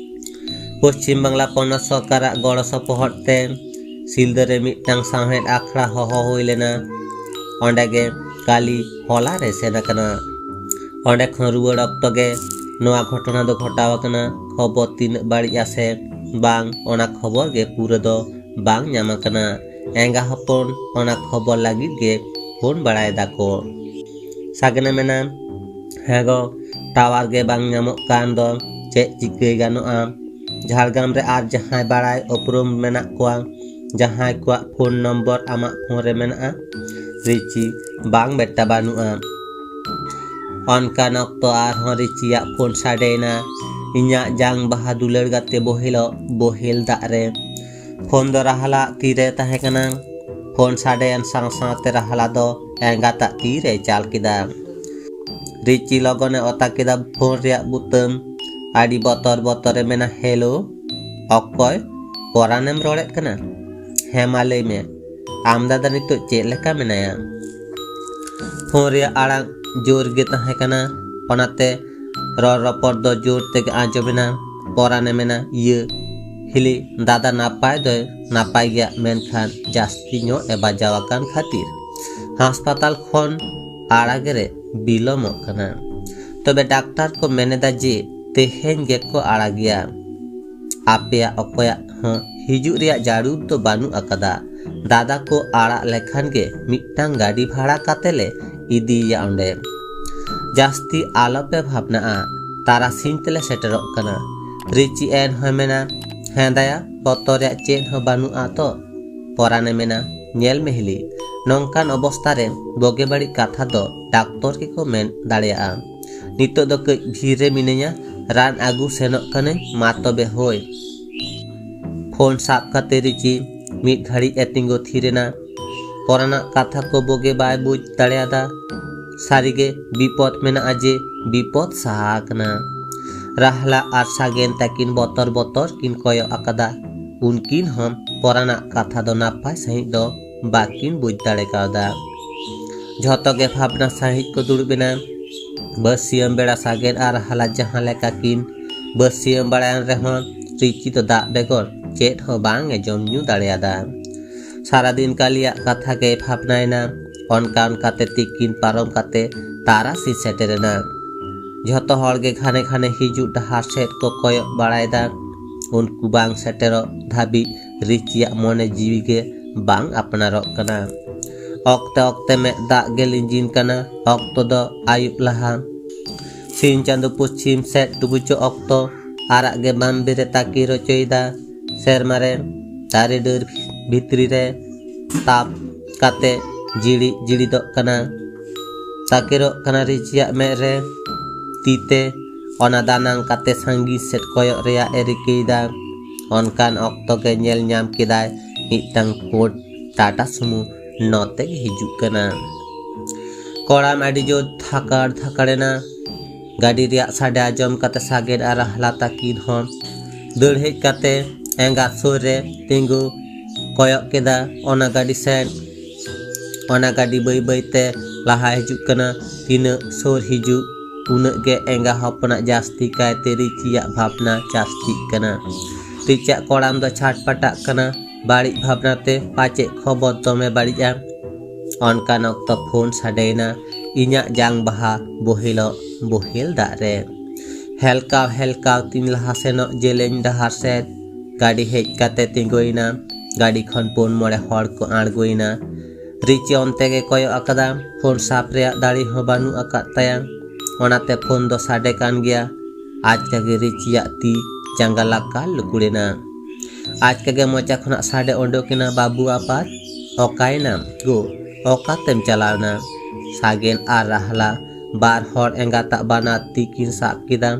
ᱯᱚᱪᱷᱤᱢ ᱵᱟᱝᱞᱟ ᱯᱚᱱᱚᱛ ᱥᱚᱨᱠᱟᱨᱟᱜ ᱜᱚᱲᱚ ᱥᱚᱯᱚᱦᱚᱫ ᱛᱮ ᱥᱤᱞᱫᱟᱹ ᱨᱮ ᱢᱤᱫᱴᱟᱝ ᱥᱟᱶᱦᱮᱫ ᱟᱠᱷᱲᱟ ᱦᱚᱦᱚ ᱦᱩᱭ ᱞᱮᱱᱟ᱾ ᱚᱸᱰᱮ ᱜᱮ ᱠᱟᱞᱤ ᱦᱚᱞᱟ ᱨᱮ ᱥᱮᱱ ᱟᱠᱟᱱᱟ᱾ ᱚᱸᱰᱮ ᱠᱷᱚᱱ ᱨᱩᱣᱟᱹᱲ ᱚᱠᱛᱚ ᱜᱮ ᱱᱚᱣᱟ ᱜᱷᱚᱴᱚᱱᱟ ᱫᱚ ᱜᱷᱚᱴᱟᱣ ᱟᱠᱟᱱᱟ᱾ ᱠᱷᱚᱵᱚᱨ ᱛᱤᱱᱟᱹᱜ ᱵᱟᱹᱲᱤᱡᱼᱟ ᱥᱮ ᱵᱟᱝ, ᱚᱱᱟ ᱠᱷᱚᱵᱚᱨ ᱜᱮ ᱯᱩᱨᱟᱹ ᱫᱚ ᱵᱟᱝ ᱧᱟᱢ ᱟᱠᱟᱱᱟ᱾ ᱮᱸᱜᱟ ᱦᱚᱯᱚᱱ ᱚᱱᱟ ᱠᱷᱚᱵᱚᱨ ᱞᱟᱹᱜᱤᱫ ᱜᱮ ᱯᱷᱳᱱ ᱵᱟᱲᱟᱭ ᱫᱟᱠᱚ᱾ ᱥᱟᱜᱮᱱᱮ ᱢᱮᱱᱟ, "ᱦᱮᱸ ᱜᱚ, ᱴᱟᱣᱟᱨ ᱜᱮ ᱵᱟᱝ ᱧᱟᱢᱚᱜ ᱠᱟᱱ ᱫᱚ, ᱪᱮᱫ ᱪᱤᱠᱟᱹᱭ ᱜᱟᱱᱚᱜᱼᱟ? ᱡᱷᱟᱲᱜᱨᱟᱢ ᱨᱮ ᱟᱨ ᱡᱟᱦᱟᱸᱭ ᱵᱟᱲᱟᱭ ᱩᱯᱨᱩᱢ ᱢᱮᱱᱟᱜ ᱠᱚᱣᱟ, ᱡᱟᱦᱟᱸᱭ ᱠᱚᱣᱟᱜ ᱯᱷᱳᱱ ᱱᱚᱢᱵᱚᱨ ᱟᱢᱟᱜ ᱯᱷᱳᱱ ᱨᱮ ᱢᱮᱱᱟᱜᱼᱟ?" ᱨᱤᱪᱤ, "ᱵᱟᱝ ᱵᱮᱴᱟ, ᱵᱟᱹᱱᱩᱜᱼᱟ᱾" ᱚᱱᱠᱟᱱ ᱚᱠᱛᱚ ᱟᱨᱦᱚᱸ ᱨᱤᱪᱤᱭᱟᱜ ᱯᱷᱳᱱ ᱥᱟᱰᱮᱭᱮᱱᱟ᱾ "ᱤᱧᱟᱹᱜ ᱡᱟᱝ ᱵᱟᱦᱟ ᱫᱩᱞᱟᱹᱲ ᱜᱟᱛᱮ ᱵᱚᱦᱮᱞᱚᱜ ᱵᱚᱦᱮᱞ ᱫᱟᱜ ᱨᱮ᱾" ᱯᱷᱳᱱ ᱫᱚ ᱨᱟᱦᱞᱟ ᱛᱤᱨᱮ ᱛᱟᱦᱮᱸ ᱠᱟᱱᱟ᱾ ᱯᱷᱳᱱ ᱥᱟᱰᱮᱭᱮᱱ ᱥᱟᱶ ᱥᱟᱶᱛᱮ ᱨᱟᱦᱞᱟ ᱫᱚ ᱮᱸᱜᱟᱛᱟᱜ ᱛᱤᱨᱮᱭ ᱪᱟᱞ ᱠᱮᱫᱟ᱾ ᱨᱤᱪᱤ ᱞᱚᱜᱚᱱᱮ ᱚᱛᱟ ᱠᱮᱫᱟ ᱯᱷᱳᱱ ᱨᱮᱭᱟᱜ ᱵᱩᱛᱟᱹᱢ᱾ ᱟᱹᱰᱤ ᱵᱚᱛᱚᱨ ᱵᱚᱛᱚᱨᱮ ᱢᱮᱱᱟ, "ᱦᱮᱞᱳ, ᱚᱠᱚᱭ? ᱯᱚᱨᱟᱱᱮᱢ ᱨᱚᱲᱮᱫ ᱠᱟᱱᱟ? ᱦᱮᱸ, ᱢᱟ ᱞᱟᱹᱭ ᱢᱮ, ᱟᱢ ᱫᱟᱫᱟ ᱱᱤᱛᱚᱜ ᱪᱮᱫ ᱞᱮᱠᱟ ᱢᱮᱱᱟᱭᱟ?" ᱯᱷᱳᱱ ᱨᱮᱭᱟᱜ ᱟᱲᱟᱝ ᱡᱳᱨ ᱜᱮ ᱛᱟᱦᱮᱸ ᱠᱟᱱᱟ, ᱚᱱᱟᱛᱮ ᱨᱚᱲ ᱨᱚᱯᱚᱲ ᱫᱚ ᱡᱳᱨ ᱛᱮᱜᱮ ᱟᱸᱡᱚᱢᱮᱱᱟ᱾ ᱯᱚᱨᱟᱱᱮ ᱢᱮᱱᱟ, "ᱤᱭᱟᱹ, ᱦᱤᱞᱤ ᱫᱟᱫᱟ ᱱᱟᱯᱟᱭ ᱫᱚᱭ ᱱᱟᱯᱟᱭ ᱜᱮᱭᱟ, ᱢᱮᱱᱠᱷᱟᱱ ᱡᱟᱹᱥᱛᱤ ᱧᱚᱜ ᱮ ᱵᱟᱡᱟᱣ ᱟᱠᱟᱱ ᱠᱷᱟᱹᱛᱤᱨ ᱦᱟᱥᱯᱟᱛᱟᱞ ᱠᱷᱚᱱ ᱟᱲᱟᱜ ᱨᱮ ᱵᱤᱞᱚᱢᱚᱜ ᱠᱟᱱᱟ᱾ ᱛᱚᱵᱮ ᱰᱟᱠᱛᱟᱨ ᱠᱚ ᱢᱮᱱᱮᱫᱟ ᱡᱮ ᱛᱮᱦᱮᱧ ᱜᱮᱠᱚ ᱟᱲᱟᱜᱮᱭᱟ᱾ ᱟᱯᱮᱭᱟᱜ ᱚᱠᱚᱭᱟᱜ ᱦᱚᱸ ᱦᱤᱡᱩᱜ ᱨᱮᱭᱟᱜ ᱡᱟᱹᱨᱩᱲ ᱫᱚ ᱵᱟᱹᱱᱩᱜ ᱟᱠᱟᱫᱟ, ᱫᱟᱫᱟ ᱠᱚ ᱟᱲᱟᱜ ᱞᱮᱠᱷᱟᱱ ᱜᱮ ᱢᱤᱫᱴᱟᱝ ᱜᱟᱹᱰᱤ ᱵᱷᱟᱲᱟ ᱠᱟᱛᱮ ᱞᱮ ᱤᱫᱤᱭᱮᱭᱟ ᱚᱸᱰᱮ᱾ ᱡᱟᱹᱥᱛᱤ ᱟᱞᱚᱯᱮ ᱵᱷᱟᱵᱽᱱᱟᱜᱼᱟ, ᱛᱟᱨᱟᱥᱤᱧ ᱛᱮᱞᱮ ᱥᱮᱴᱮᱨᱚᱜ ᱠᱟᱱᱟ᱾ ᱨᱤᱪᱤ ᱮᱱ ᱦᱚᱸᱭ ᱢᱮᱱᱟ, ᱦᱮᱸ ᱫᱟᱭᱟ, ᱵᱚᱛᱚᱨ ᱨᱮᱭᱟᱜ ᱪᱮᱫ ᱦᱚᱸ ᱵᱟᱹᱱᱩᱜᱼᱟ ᱛᱚ᱾ ᱯᱚᱨᱟᱱᱮ ᱢᱮᱱᱟ, ᱧᱮᱞ ᱢᱮ ᱦᱤᱞᱤ, ᱱᱚᱝᱠᱟᱱ ᱚᱵᱚᱥᱛᱟ ᱨᱮ ᱵᱩᱜᱤ ᱵᱟᱹᱲᱤᱡ ᱠᱟᱛᱷᱟ ᱫᱚ ᱰᱟᱠᱛᱚᱨ ᱜᱮᱠᱚ ᱢᱮᱱ ᱫᱟᱲᱮᱭᱟᱜᱼᱟ᱾ ᱱᱤᱛᱚᱜ ᱫᱚ ᱠᱟᱹᱡ ᱵᱷᱤᱲ ᱨᱮ ᱢᱤᱱᱟᱹᱧᱟ, ᱨᱟᱱ ᱟᱹᱜᱩ ᱥᱮᱱᱚᱜ ᱠᱟᱹᱱᱟᱹᱧ, ᱢᱟ ᱛᱚᱵᱮ ᱦᱳᱭ᱾ ᱯᱷᱳᱱ ᱥᱟᱵ ᱠᱟᱛᱮ ᱨᱤᱪᱤ ᱢᱤᱫ ᱜᱷᱟᱹᱲᱤᱡ ᱮ ᱛᱤᱸᱜᱩ ᱛᱷᱤᱨ ᱮᱱᱟ᱾ ᱯᱚᱨᱟᱱᱟᱜ ᱠᱟᱛᱷᱟ ᱠᱚ ᱵᱩᱜᱤ ᱵᱟᱭ ᱵᱩᱡᱽ ᱫᱟᱲᱮᱭᱟᱫᱟ᱾ ᱥᱟᱹᱨᱤᱜᱮ ᱵᱤᱯᱚᱫ ᱢᱮᱱᱟᱜᱼᱟ ᱡᱮ ᱵᱤᱯᱚᱫ ᱥᱟᱦᱟ ᱟᱠᱟᱱᱟ᱾ ᱨᱟᱦᱞᱟ ᱟᱨ ᱥᱟᱜᱮᱱ ᱛᱟᱹᱠᱤᱱ ᱵᱚᱛᱚᱨ ᱵᱚᱛᱚᱨ ᱠᱤᱱ ᱠᱚᱭᱚᱜ ᱟᱠᱟᱫᱟ᱾ ᱩᱱᱠᱤᱱ ᱦᱚᱸ ᱯᱚᱨᱟᱱᱟᱜ ᱠᱟᱛᱷᱟ ᱫᱚ ᱱᱟᱯᱟᱭ ᱥᱟᱺᱦᱤᱡ ᱫᱚ ᱵᱟᱹᱠᱤᱱ ᱵᱩᱡᱽ ᱫᱟᱲᱮ ᱠᱟᱣᱫᱟ᱾ ᱡᱷᱚᱛᱚ ᱜᱮ ᱵᱷᱟᱵᱽᱱᱟ ᱥᱟᱺᱦᱤᱡ ᱠᱚ ᱫᱩᱲᱩᱵ ᱮᱱᱟ᱾ ᱵᱟᱹᱥᱭᱟᱹᱢ ᱵᱮᱲᱟ ᱥᱟᱜᱮᱱ ᱟᱨ ᱨᱟᱦᱞᱟ ᱡᱟᱦᱟᱸ ᱞᱮᱠᱟ ᱠᱤᱱ ᱵᱟᱹᱥᱭᱟᱹᱢ ᱵᱟᱲᱟᱭᱮᱱ ᱨᱮᱦᱚᱸ, ᱨᱤᱪᱤ ᱫᱚ ᱫᱟᱜ ᱵᱮᱜᱚᱨ ᱪᱮᱫ ᱦᱚᱸ ᱵᱟᱝ ᱮ ᱡᱚᱢ ᱧᱩ ᱫᱟᱲᱮᱭᱟᱫᱟ᱾ ᱥᱟᱨᱟᱫᱤᱱ ᱠᱟᱹᱞᱤᱭᱟᱜ ᱠᱟᱛᱷᱟ ᱜᱮᱭ ᱵᱷᱟᱵᱽᱱᱟᱭᱮᱱᱟ᱾ ᱚᱱᱠᱟ ᱚᱱᱠᱟᱛᱮ ᱛᱤᱠᱤᱱ ᱯᱟᱨᱚᱢ ᱠᱟᱛᱮ ᱛᱟᱨᱟᱥᱤᱧ ᱥᱮᱴᱮᱨᱮᱱᱟ᱾ ᱡᱷᱚᱛᱚ ᱦᱚᱲ ᱜᱮ ᱜᱷᱟᱱᱮ ᱜᱷᱟᱱᱮ ᱦᱤᱡᱩᱜ ᱰᱟᱦᱟᱨ ᱥᱮᱫ ᱠᱚ ᱠᱚᱭᱚᱜ ᱵᱟᱲᱟᱭᱮᱫᱟ᱾ ᱩᱱᱠᱩ ᱵᱟᱝ ᱥᱮᱴᱮᱨᱚᱜ ᱫᱷᱟᱹᱵᱤᱡ ᱨᱤᱪᱤᱭᱟᱜ ᱢᱚᱱᱮ ᱡᱤᱣᱤ ᱜᱮ ᱵᱟᱝ ᱟᱯᱱᱟᱨᱚᱜ ᱠᱟᱱᱟ᱾ ᱚᱠᱛᱮ ᱚᱠᱛᱮ ᱢᱮᱫ ᱫᱟᱜ ᱜᱮ ᱞᱤᱸᱡᱤᱱ ᱠᱟᱱᱟ᱾ ᱚᱠᱛᱚ ᱫᱚ ᱟᱹᱭᱩᱵ ᱞᱟᱦᱟ᱾ ᱥᱤᱧ ᱪᱟᱸᱫᱚ ᱯᱚᱪᱷᱤᱢ ᱥᱮᱫ ᱰᱩᱵᱩᱡᱚᱜ ᱚᱠᱛᱚ ᱟᱨᱟᱜ ᱜᱮ ᱵᱟᱢᱵᱤ ᱨᱮ ᱛᱟᱹᱠᱤᱨ ᱦᱚᱪᱚᱭᱮᱫᱟ᱾ ᱥᱮᱨᱢᱟ ᱨᱮ ᱫᱟᱨᱮ ᱰᱟᱹᱨ ᱵᱷᱤᱛᱨᱤ ᱨᱮ ᱛᱟᱯ ᱠᱟᱛᱮ ᱡᱤᱲᱤ ᱡᱤᱲᱤᱫᱚᱜ ᱠᱟᱱᱟ᱾ ᱛᱟᱹᱠᱤᱨᱚᱜ ᱠᱟᱱᱟ ᱨᱤᱪᱤᱭᱟᱜ ᱢᱮᱫ ᱨᱮ᱾ ᱛᱤ ᱛᱮ ᱚᱱᱟ ᱫᱟᱱᱟᱝ ᱠᱟᱛᱮ ᱥᱟᱺᱜᱤᱧ ᱥᱮᱫ ᱠᱚᱭᱚᱜ ᱨᱮᱭᱟᱜ ᱮ ᱨᱤᱠᱟᱹᱭᱮᱫᱟ᱾ ᱚᱱᱠᱟᱱ ᱚᱠᱛᱚ ᱜᱮ ᱧᱮᱞ ᱧᱟᱢ ᱠᱮᱫᱟᱭ ᱢᱤᱫᱴᱟᱝ ᱯᱩᱸᱰ ᱴᱟᱴᱟ ᱥᱩᱢᱩ ᱱᱚᱛᱮ ᱜᱮ ᱦᱤᱡᱩᱜ ᱠᱟᱱᱟ᱾ ᱠᱚᱲᱟᱢ ᱟᱹᱰᱤ ᱡᱳᱨ ᱫᱷᱟᱠᱟᱲ ᱫᱷᱟᱠᱟᱲ ᱮᱱᱟ᱾ ᱜᱟᱹᱰᱤ ᱨᱮᱭᱟᱜ ᱥᱟᱰᱮ ᱟᱸᱡᱚᱢ ᱠᱟᱛᱮ ᱥᱟᱜᱮᱱ ᱟᱨ ᱨᱟᱦᱞᱟ ᱛᱟᱹᱠᱤᱱ ᱦᱚᱸ ᱫᱟᱹᱲ ᱦᱮᱡ ᱠᱟᱛᱮ ᱮᱸᱜᱟ ᱥᱩᱨ ᱨᱮ ᱛᱤᱸᱜᱩ ᱠᱚᱭᱚᱜ ᱠᱮᱫᱟ ᱚᱱᱟ ᱜᱟᱹᱰᱤ ᱥᱮᱫ᱾ ᱚᱱᱟ ᱜᱟᱹᱰᱤ ᱵᱟᱹᱭ ᱵᱟᱹᱭ ᱛᱮ ᱞᱟᱦᱟ ᱦᱤᱡᱩᱜ ᱠᱟᱱᱟ᱾ ᱛᱤᱱᱟᱹᱜ ᱥᱩᱨ ᱦᱤᱡᱩᱜ, ᱩᱱᱟᱹᱜ ᱜᱮ ᱮᱸᱜᱟ ᱦᱚᱯᱚᱱᱟᱜ ᱡᱟᱹᱥᱛᱤ ᱠᱟᱭᱛᱮ ᱨᱤᱪᱤᱭᱟᱜ ᱵᱷᱟᱵᱽᱱᱟ ᱡᱟᱹᱥᱛᱤᱜ ᱠᱟᱱᱟ᱾ ᱨᱤᱪᱤᱭᱟᱜ ᱠᱚᱲᱟᱢ ᱫᱚ ᱪᱷᱟᱴᱯᱟᱴᱟᱜ ᱠᱟᱱᱟ ᱵᱟᱹᱲᱤᱡ ᱵᱷᱟᱵᱽᱱᱟ ᱛᱮ, ᱯᱟᱪᱮᱫ ᱠᱷᱚᱵᱚᱨ ᱫᱚᱢᱮ ᱵᱟᱹᱲᱤᱡᱼᱟ᱾ ᱚᱱᱠᱟᱱ ᱚᱠᱛᱚ ᱯᱷᱳᱱ ᱥᱟᱰᱮᱭᱮᱱᱟ᱾ ᱤᱧᱟᱜ ᱡᱟᱝ ᱵᱟᱦᱟ ᱵᱳᱦᱮᱞᱚᱜ ᱵᱳᱦᱮᱞ ᱫᱟᱜ ᱨᱮ᱾ ᱦᱮᱞᱠᱟᱣ ᱦᱮᱞᱠᱟᱣ ᱛᱤᱧ ᱞᱟᱦᱟ ᱥᱮᱱᱚᱜ ᱡᱮᱞᱮᱧ ᱰᱟᱦᱟᱨ ᱥᱮᱫ᱾ ᱜᱟᱹᱰᱤ ᱦᱮᱡ ᱠᱟᱛᱮ ᱛᱤᱸᱜᱩᱭᱮᱱᱟ᱾ ᱜᱟᱹᱰᱤ ᱠᱷᱚᱱ ᱯᱩᱱ ᱢᱚᱬᱮ ᱦᱚᱲ ᱠᱚ ᱟᱬᱜᱚᱭᱮᱱᱟ᱾ ᱨᱤᱪᱤ ᱚᱱᱛᱮ ᱜᱮ ᱠᱚᱭᱚᱜ ᱟᱠᱟᱫᱟ᱾ ᱯᱷᱳᱱ ᱥᱟᱵ ᱨᱮᱭᱟᱜ ᱫᱟᱲᱮ ᱦᱚᱸ ᱵᱟᱹᱱᱩᱜ ᱟᱠᱟᱫ ᱛᱟᱭᱟ᱾ ᱚᱱᱟᱛᱮ ᱯᱷᱳᱱ ᱫᱚ ᱥᱟᱰᱮ ᱠᱟᱱ ᱜᱮᱭᱟ᱾ ᱟᱪᱠᱟ ᱜᱮ ᱨᱤᱪᱤᱭᱟᱜ ᱛᱤ ᱡᱟᱸᱜᱟ ᱞᱟᱠᱟ ᱞᱩᱠᱩᱲᱮᱱᱟ᱾ ᱟᱪᱠᱟ ᱜᱮ ᱢᱚᱪᱟ ᱠᱷᱚᱱᱟᱜ ᱥᱟᱰᱮ ᱚᱰᱚᱠᱮᱱᱟ, "ᱵᱟᱹᱵᱩ ᱟᱯᱟᱛ, ᱚᱠᱟᱭᱮᱱᱟᱢ ᱜᱳ? ᱚᱠᱟᱛᱮᱢ ᱪᱟᱞᱟᱣᱱᱟ?" ᱥᱟᱜᱮᱱ ᱟᱨ ᱨᱟᱦᱞᱟ ᱵᱟᱨ ᱦᱚᱲ ᱮᱸᱜᱟᱛᱟᱜ ᱵᱟᱱᱟᱨ ᱛᱤ ᱠᱤᱱ ᱥᱟᱵ ᱠᱮᱫᱟ᱾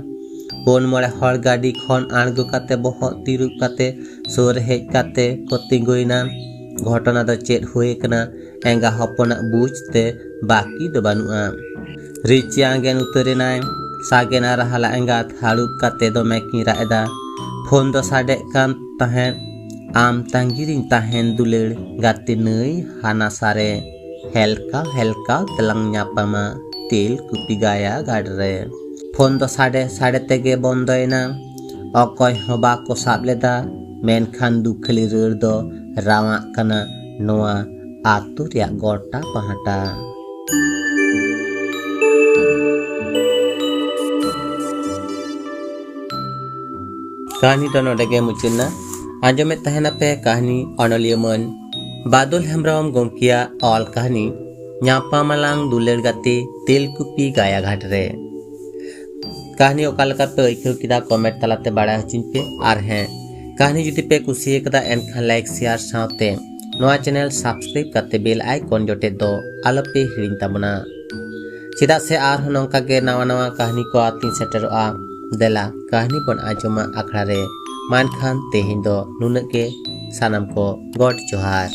ᱯᱩᱱ ᱢᱚᱬᱮ ᱦᱚᱲ ᱜᱟᱹᱰᱤ ᱠᱷᱚᱱ ᱟᱬᱜᱚ ᱠᱟᱛᱮ ᱵᱚᱦᱚᱜ ᱛᱤᱨᱩᱵ ᱠᱟᱛᱮ ᱥᱩᱨ ᱦᱮᱡ ᱠᱟᱛᱮ ᱠᱚ ᱛᱤᱸᱜᱩᱭᱮᱱᱟ᱾ ᱜᱷᱚᱴᱚᱱᱟ ᱫᱚ ᱪᱮᱫ ᱦᱩᱭ ᱟᱠᱟᱱᱟ, ᱮᱸᱜᱟ ᱦᱚᱯᱚᱱᱟᱜ ᱵᱩᱡᱽ ᱛᱮ ᱵᱟᱹᱠᱤ ᱫᱚ ᱵᱟᱹᱱᱩᱜᱼᱟ᱾ ᱨᱤᱪᱤ ᱟᱸᱜᱮᱱ ᱩᱛᱟᱹᱨ ᱮᱱᱟᱭ᱾ ᱥᱟᱜᱮᱱ ᱟᱨ ᱨᱟᱦᱞᱟ ᱮᱸᱜᱟᱛ ᱦᱟᱹᱲᱩᱵ ᱠᱟᱛᱮ ᱫᱚᱢᱮ ᱠᱤᱱ ᱨᱟᱜ ᱮᱫᱟ᱾ ᱯᱷᱳᱱ ᱫᱚ ᱥᱟᱰᱮᱜ ᱠᱟᱱ ᱛᱟᱦᱮᱸᱫ, "ᱟᱢ ᱛᱟᱺᱜᱤ ᱨᱤᱧ ᱛᱟᱦᱮᱱ ᱫᱩᱞᱟᱹᱲ ᱜᱟᱛᱮ ᱱᱟᱹᱭ ᱦᱟᱱᱟ ᱥᱟᱨᱮ᱾ ᱦᱮᱞᱠᱟᱣ ᱦᱮᱞᱠᱟᱣ ᱛᱮᱞᱟᱝ ᱧᱟᱯᱟᱢᱟ ᱛᱮᱞᱠᱩᱯᱤ ᱜᱟᱭᱟ ᱜᱷᱟᱴ ᱨᱮ᱾" ᱯᱷᱳᱱ ᱫᱚ ᱥᱟᱰᱮ ᱥᱟᱰᱮ ᱛᱮᱜᱮ ᱵᱚᱱᱫᱚᱭᱮᱱᱟ᱾ ᱚᱠᱚᱭ ᱦᱚᱸ ᱵᱟᱠᱚ ᱥᱟᱵ ᱞᱮᱫᱟ, ᱢᱮᱱᱠᱷᱟᱱ ᱫᱩᱠᱷᱟᱹᱞᱤ ᱨᱟᱹᱲ ᱫᱚ ᱨᱟᱶᱟᱜ ᱠᱟᱱᱟ ᱱᱚᱣᱟ ᱟᱹᱛᱩ ᱨᱮᱭᱟᱜ ᱜᱚᱴᱟ ᱯᱟᱦᱴᱟ᱾ ᱠᱟᱹᱦᱱᱤ ᱫᱚ ᱱᱚᱰᱮ ᱜᱮ ᱢᱩᱪᱟᱹᱫ ᱮᱱᱟ᱾ ᱟᱸᱡᱚᱢᱮᱫ ᱛᱟᱦᱮᱱᱟᱯᱮ ᱠᱟᱹᱦᱱᱤ ᱚᱱᱚᱞᱤᱭᱟᱹ ᱢᱟᱹᱱ ᱵᱟᱫᱚᱞ ᱦᱮᱢᱵᱨᱚᱢ ᱜᱚᱢᱠᱮᱭᱟᱜ ᱚᱞ ᱠᱟᱹᱦᱱᱤ ᱧᱟᱯᱟᱢ ᱟᱞᱟᱝ ᱫᱩᱞᱟᱹᱲ ᱜᱟᱛᱮ ᱛᱮᱞᱠᱩᱯᱤ ᱜᱟᱭᱟ ᱜᱷᱟᱴ ᱨᱮ᱾ ᱠᱟᱹᱦᱱᱤ ᱚᱠᱟ ᱞᱮᱠᱟ ᱯᱮ ᱟᱹᱭᱠᱟᱹᱣ ᱠᱮᱫᱟ, ᱠᱚᱢᱮᱱᱴ ᱛᱟᱞᱟᱛᱮ ᱵᱟᱲᱟᱭ ᱦᱚᱪᱚᱧ ᱯᱮ᱾ ᱟᱨ ᱦᱮᱸ, ᱠᱟᱹᱦᱱᱤ ᱡᱩᱫᱤ ᱯᱮ ᱠᱩᱥᱤᱭᱟᱠᱟᱫᱟ, ᱮᱱᱠᱷᱟᱱ ᱞᱟᱭᱤᱠ, ᱥᱮᱭᱟᱨ ᱥᱟᱶᱛᱮ ᱱᱚᱣᱟ ᱪᱮᱱᱮᱞ ᱥᱟᱵᱥᱠᱨᱟᱭᱤᱵ ᱠᱟᱛᱮ ᱵᱮᱞ ᱟᱭᱠᱚᱱ ᱡᱚᱴᱮᱫ ᱫᱚ ᱟᱞᱚᱯᱮ ᱦᱤᱲᱤᱧ ᱛᱟᱵᱚᱱᱟ᱾ ᱪᱮᱫᱟᱜ ᱥᱮ ᱟᱨᱦᱚᱸ ᱱᱚᱝᱠᱟ ᱜᱮ ᱱᱟᱣᱟ ᱱᱟᱣᱟ ᱠᱟᱹᱦᱱᱤ ᱠᱚ ᱟᱛᱤᱧ ᱥᱮᱴᱮᱨᱚᱜᱼᱟ᱾ ᱫᱮᱞᱟ, ᱠᱟᱹᱦᱱᱤ ᱵᱚᱱ ᱟᱸᱡᱚᱢᱟ ᱟᱠᱷᱲᱟ ᱨᱮ᱾ ᱢᱟ ᱮᱱᱠᱷᱟᱱ ᱛᱮᱦᱮᱧ ᱫᱚ ᱱᱩᱱᱟᱹᱜ ᱜᱮ᱾ ᱥᱟᱱᱟᱢ ᱠᱚ ᱜᱚᱰ ᱡᱚᱦᱟᱨ᱾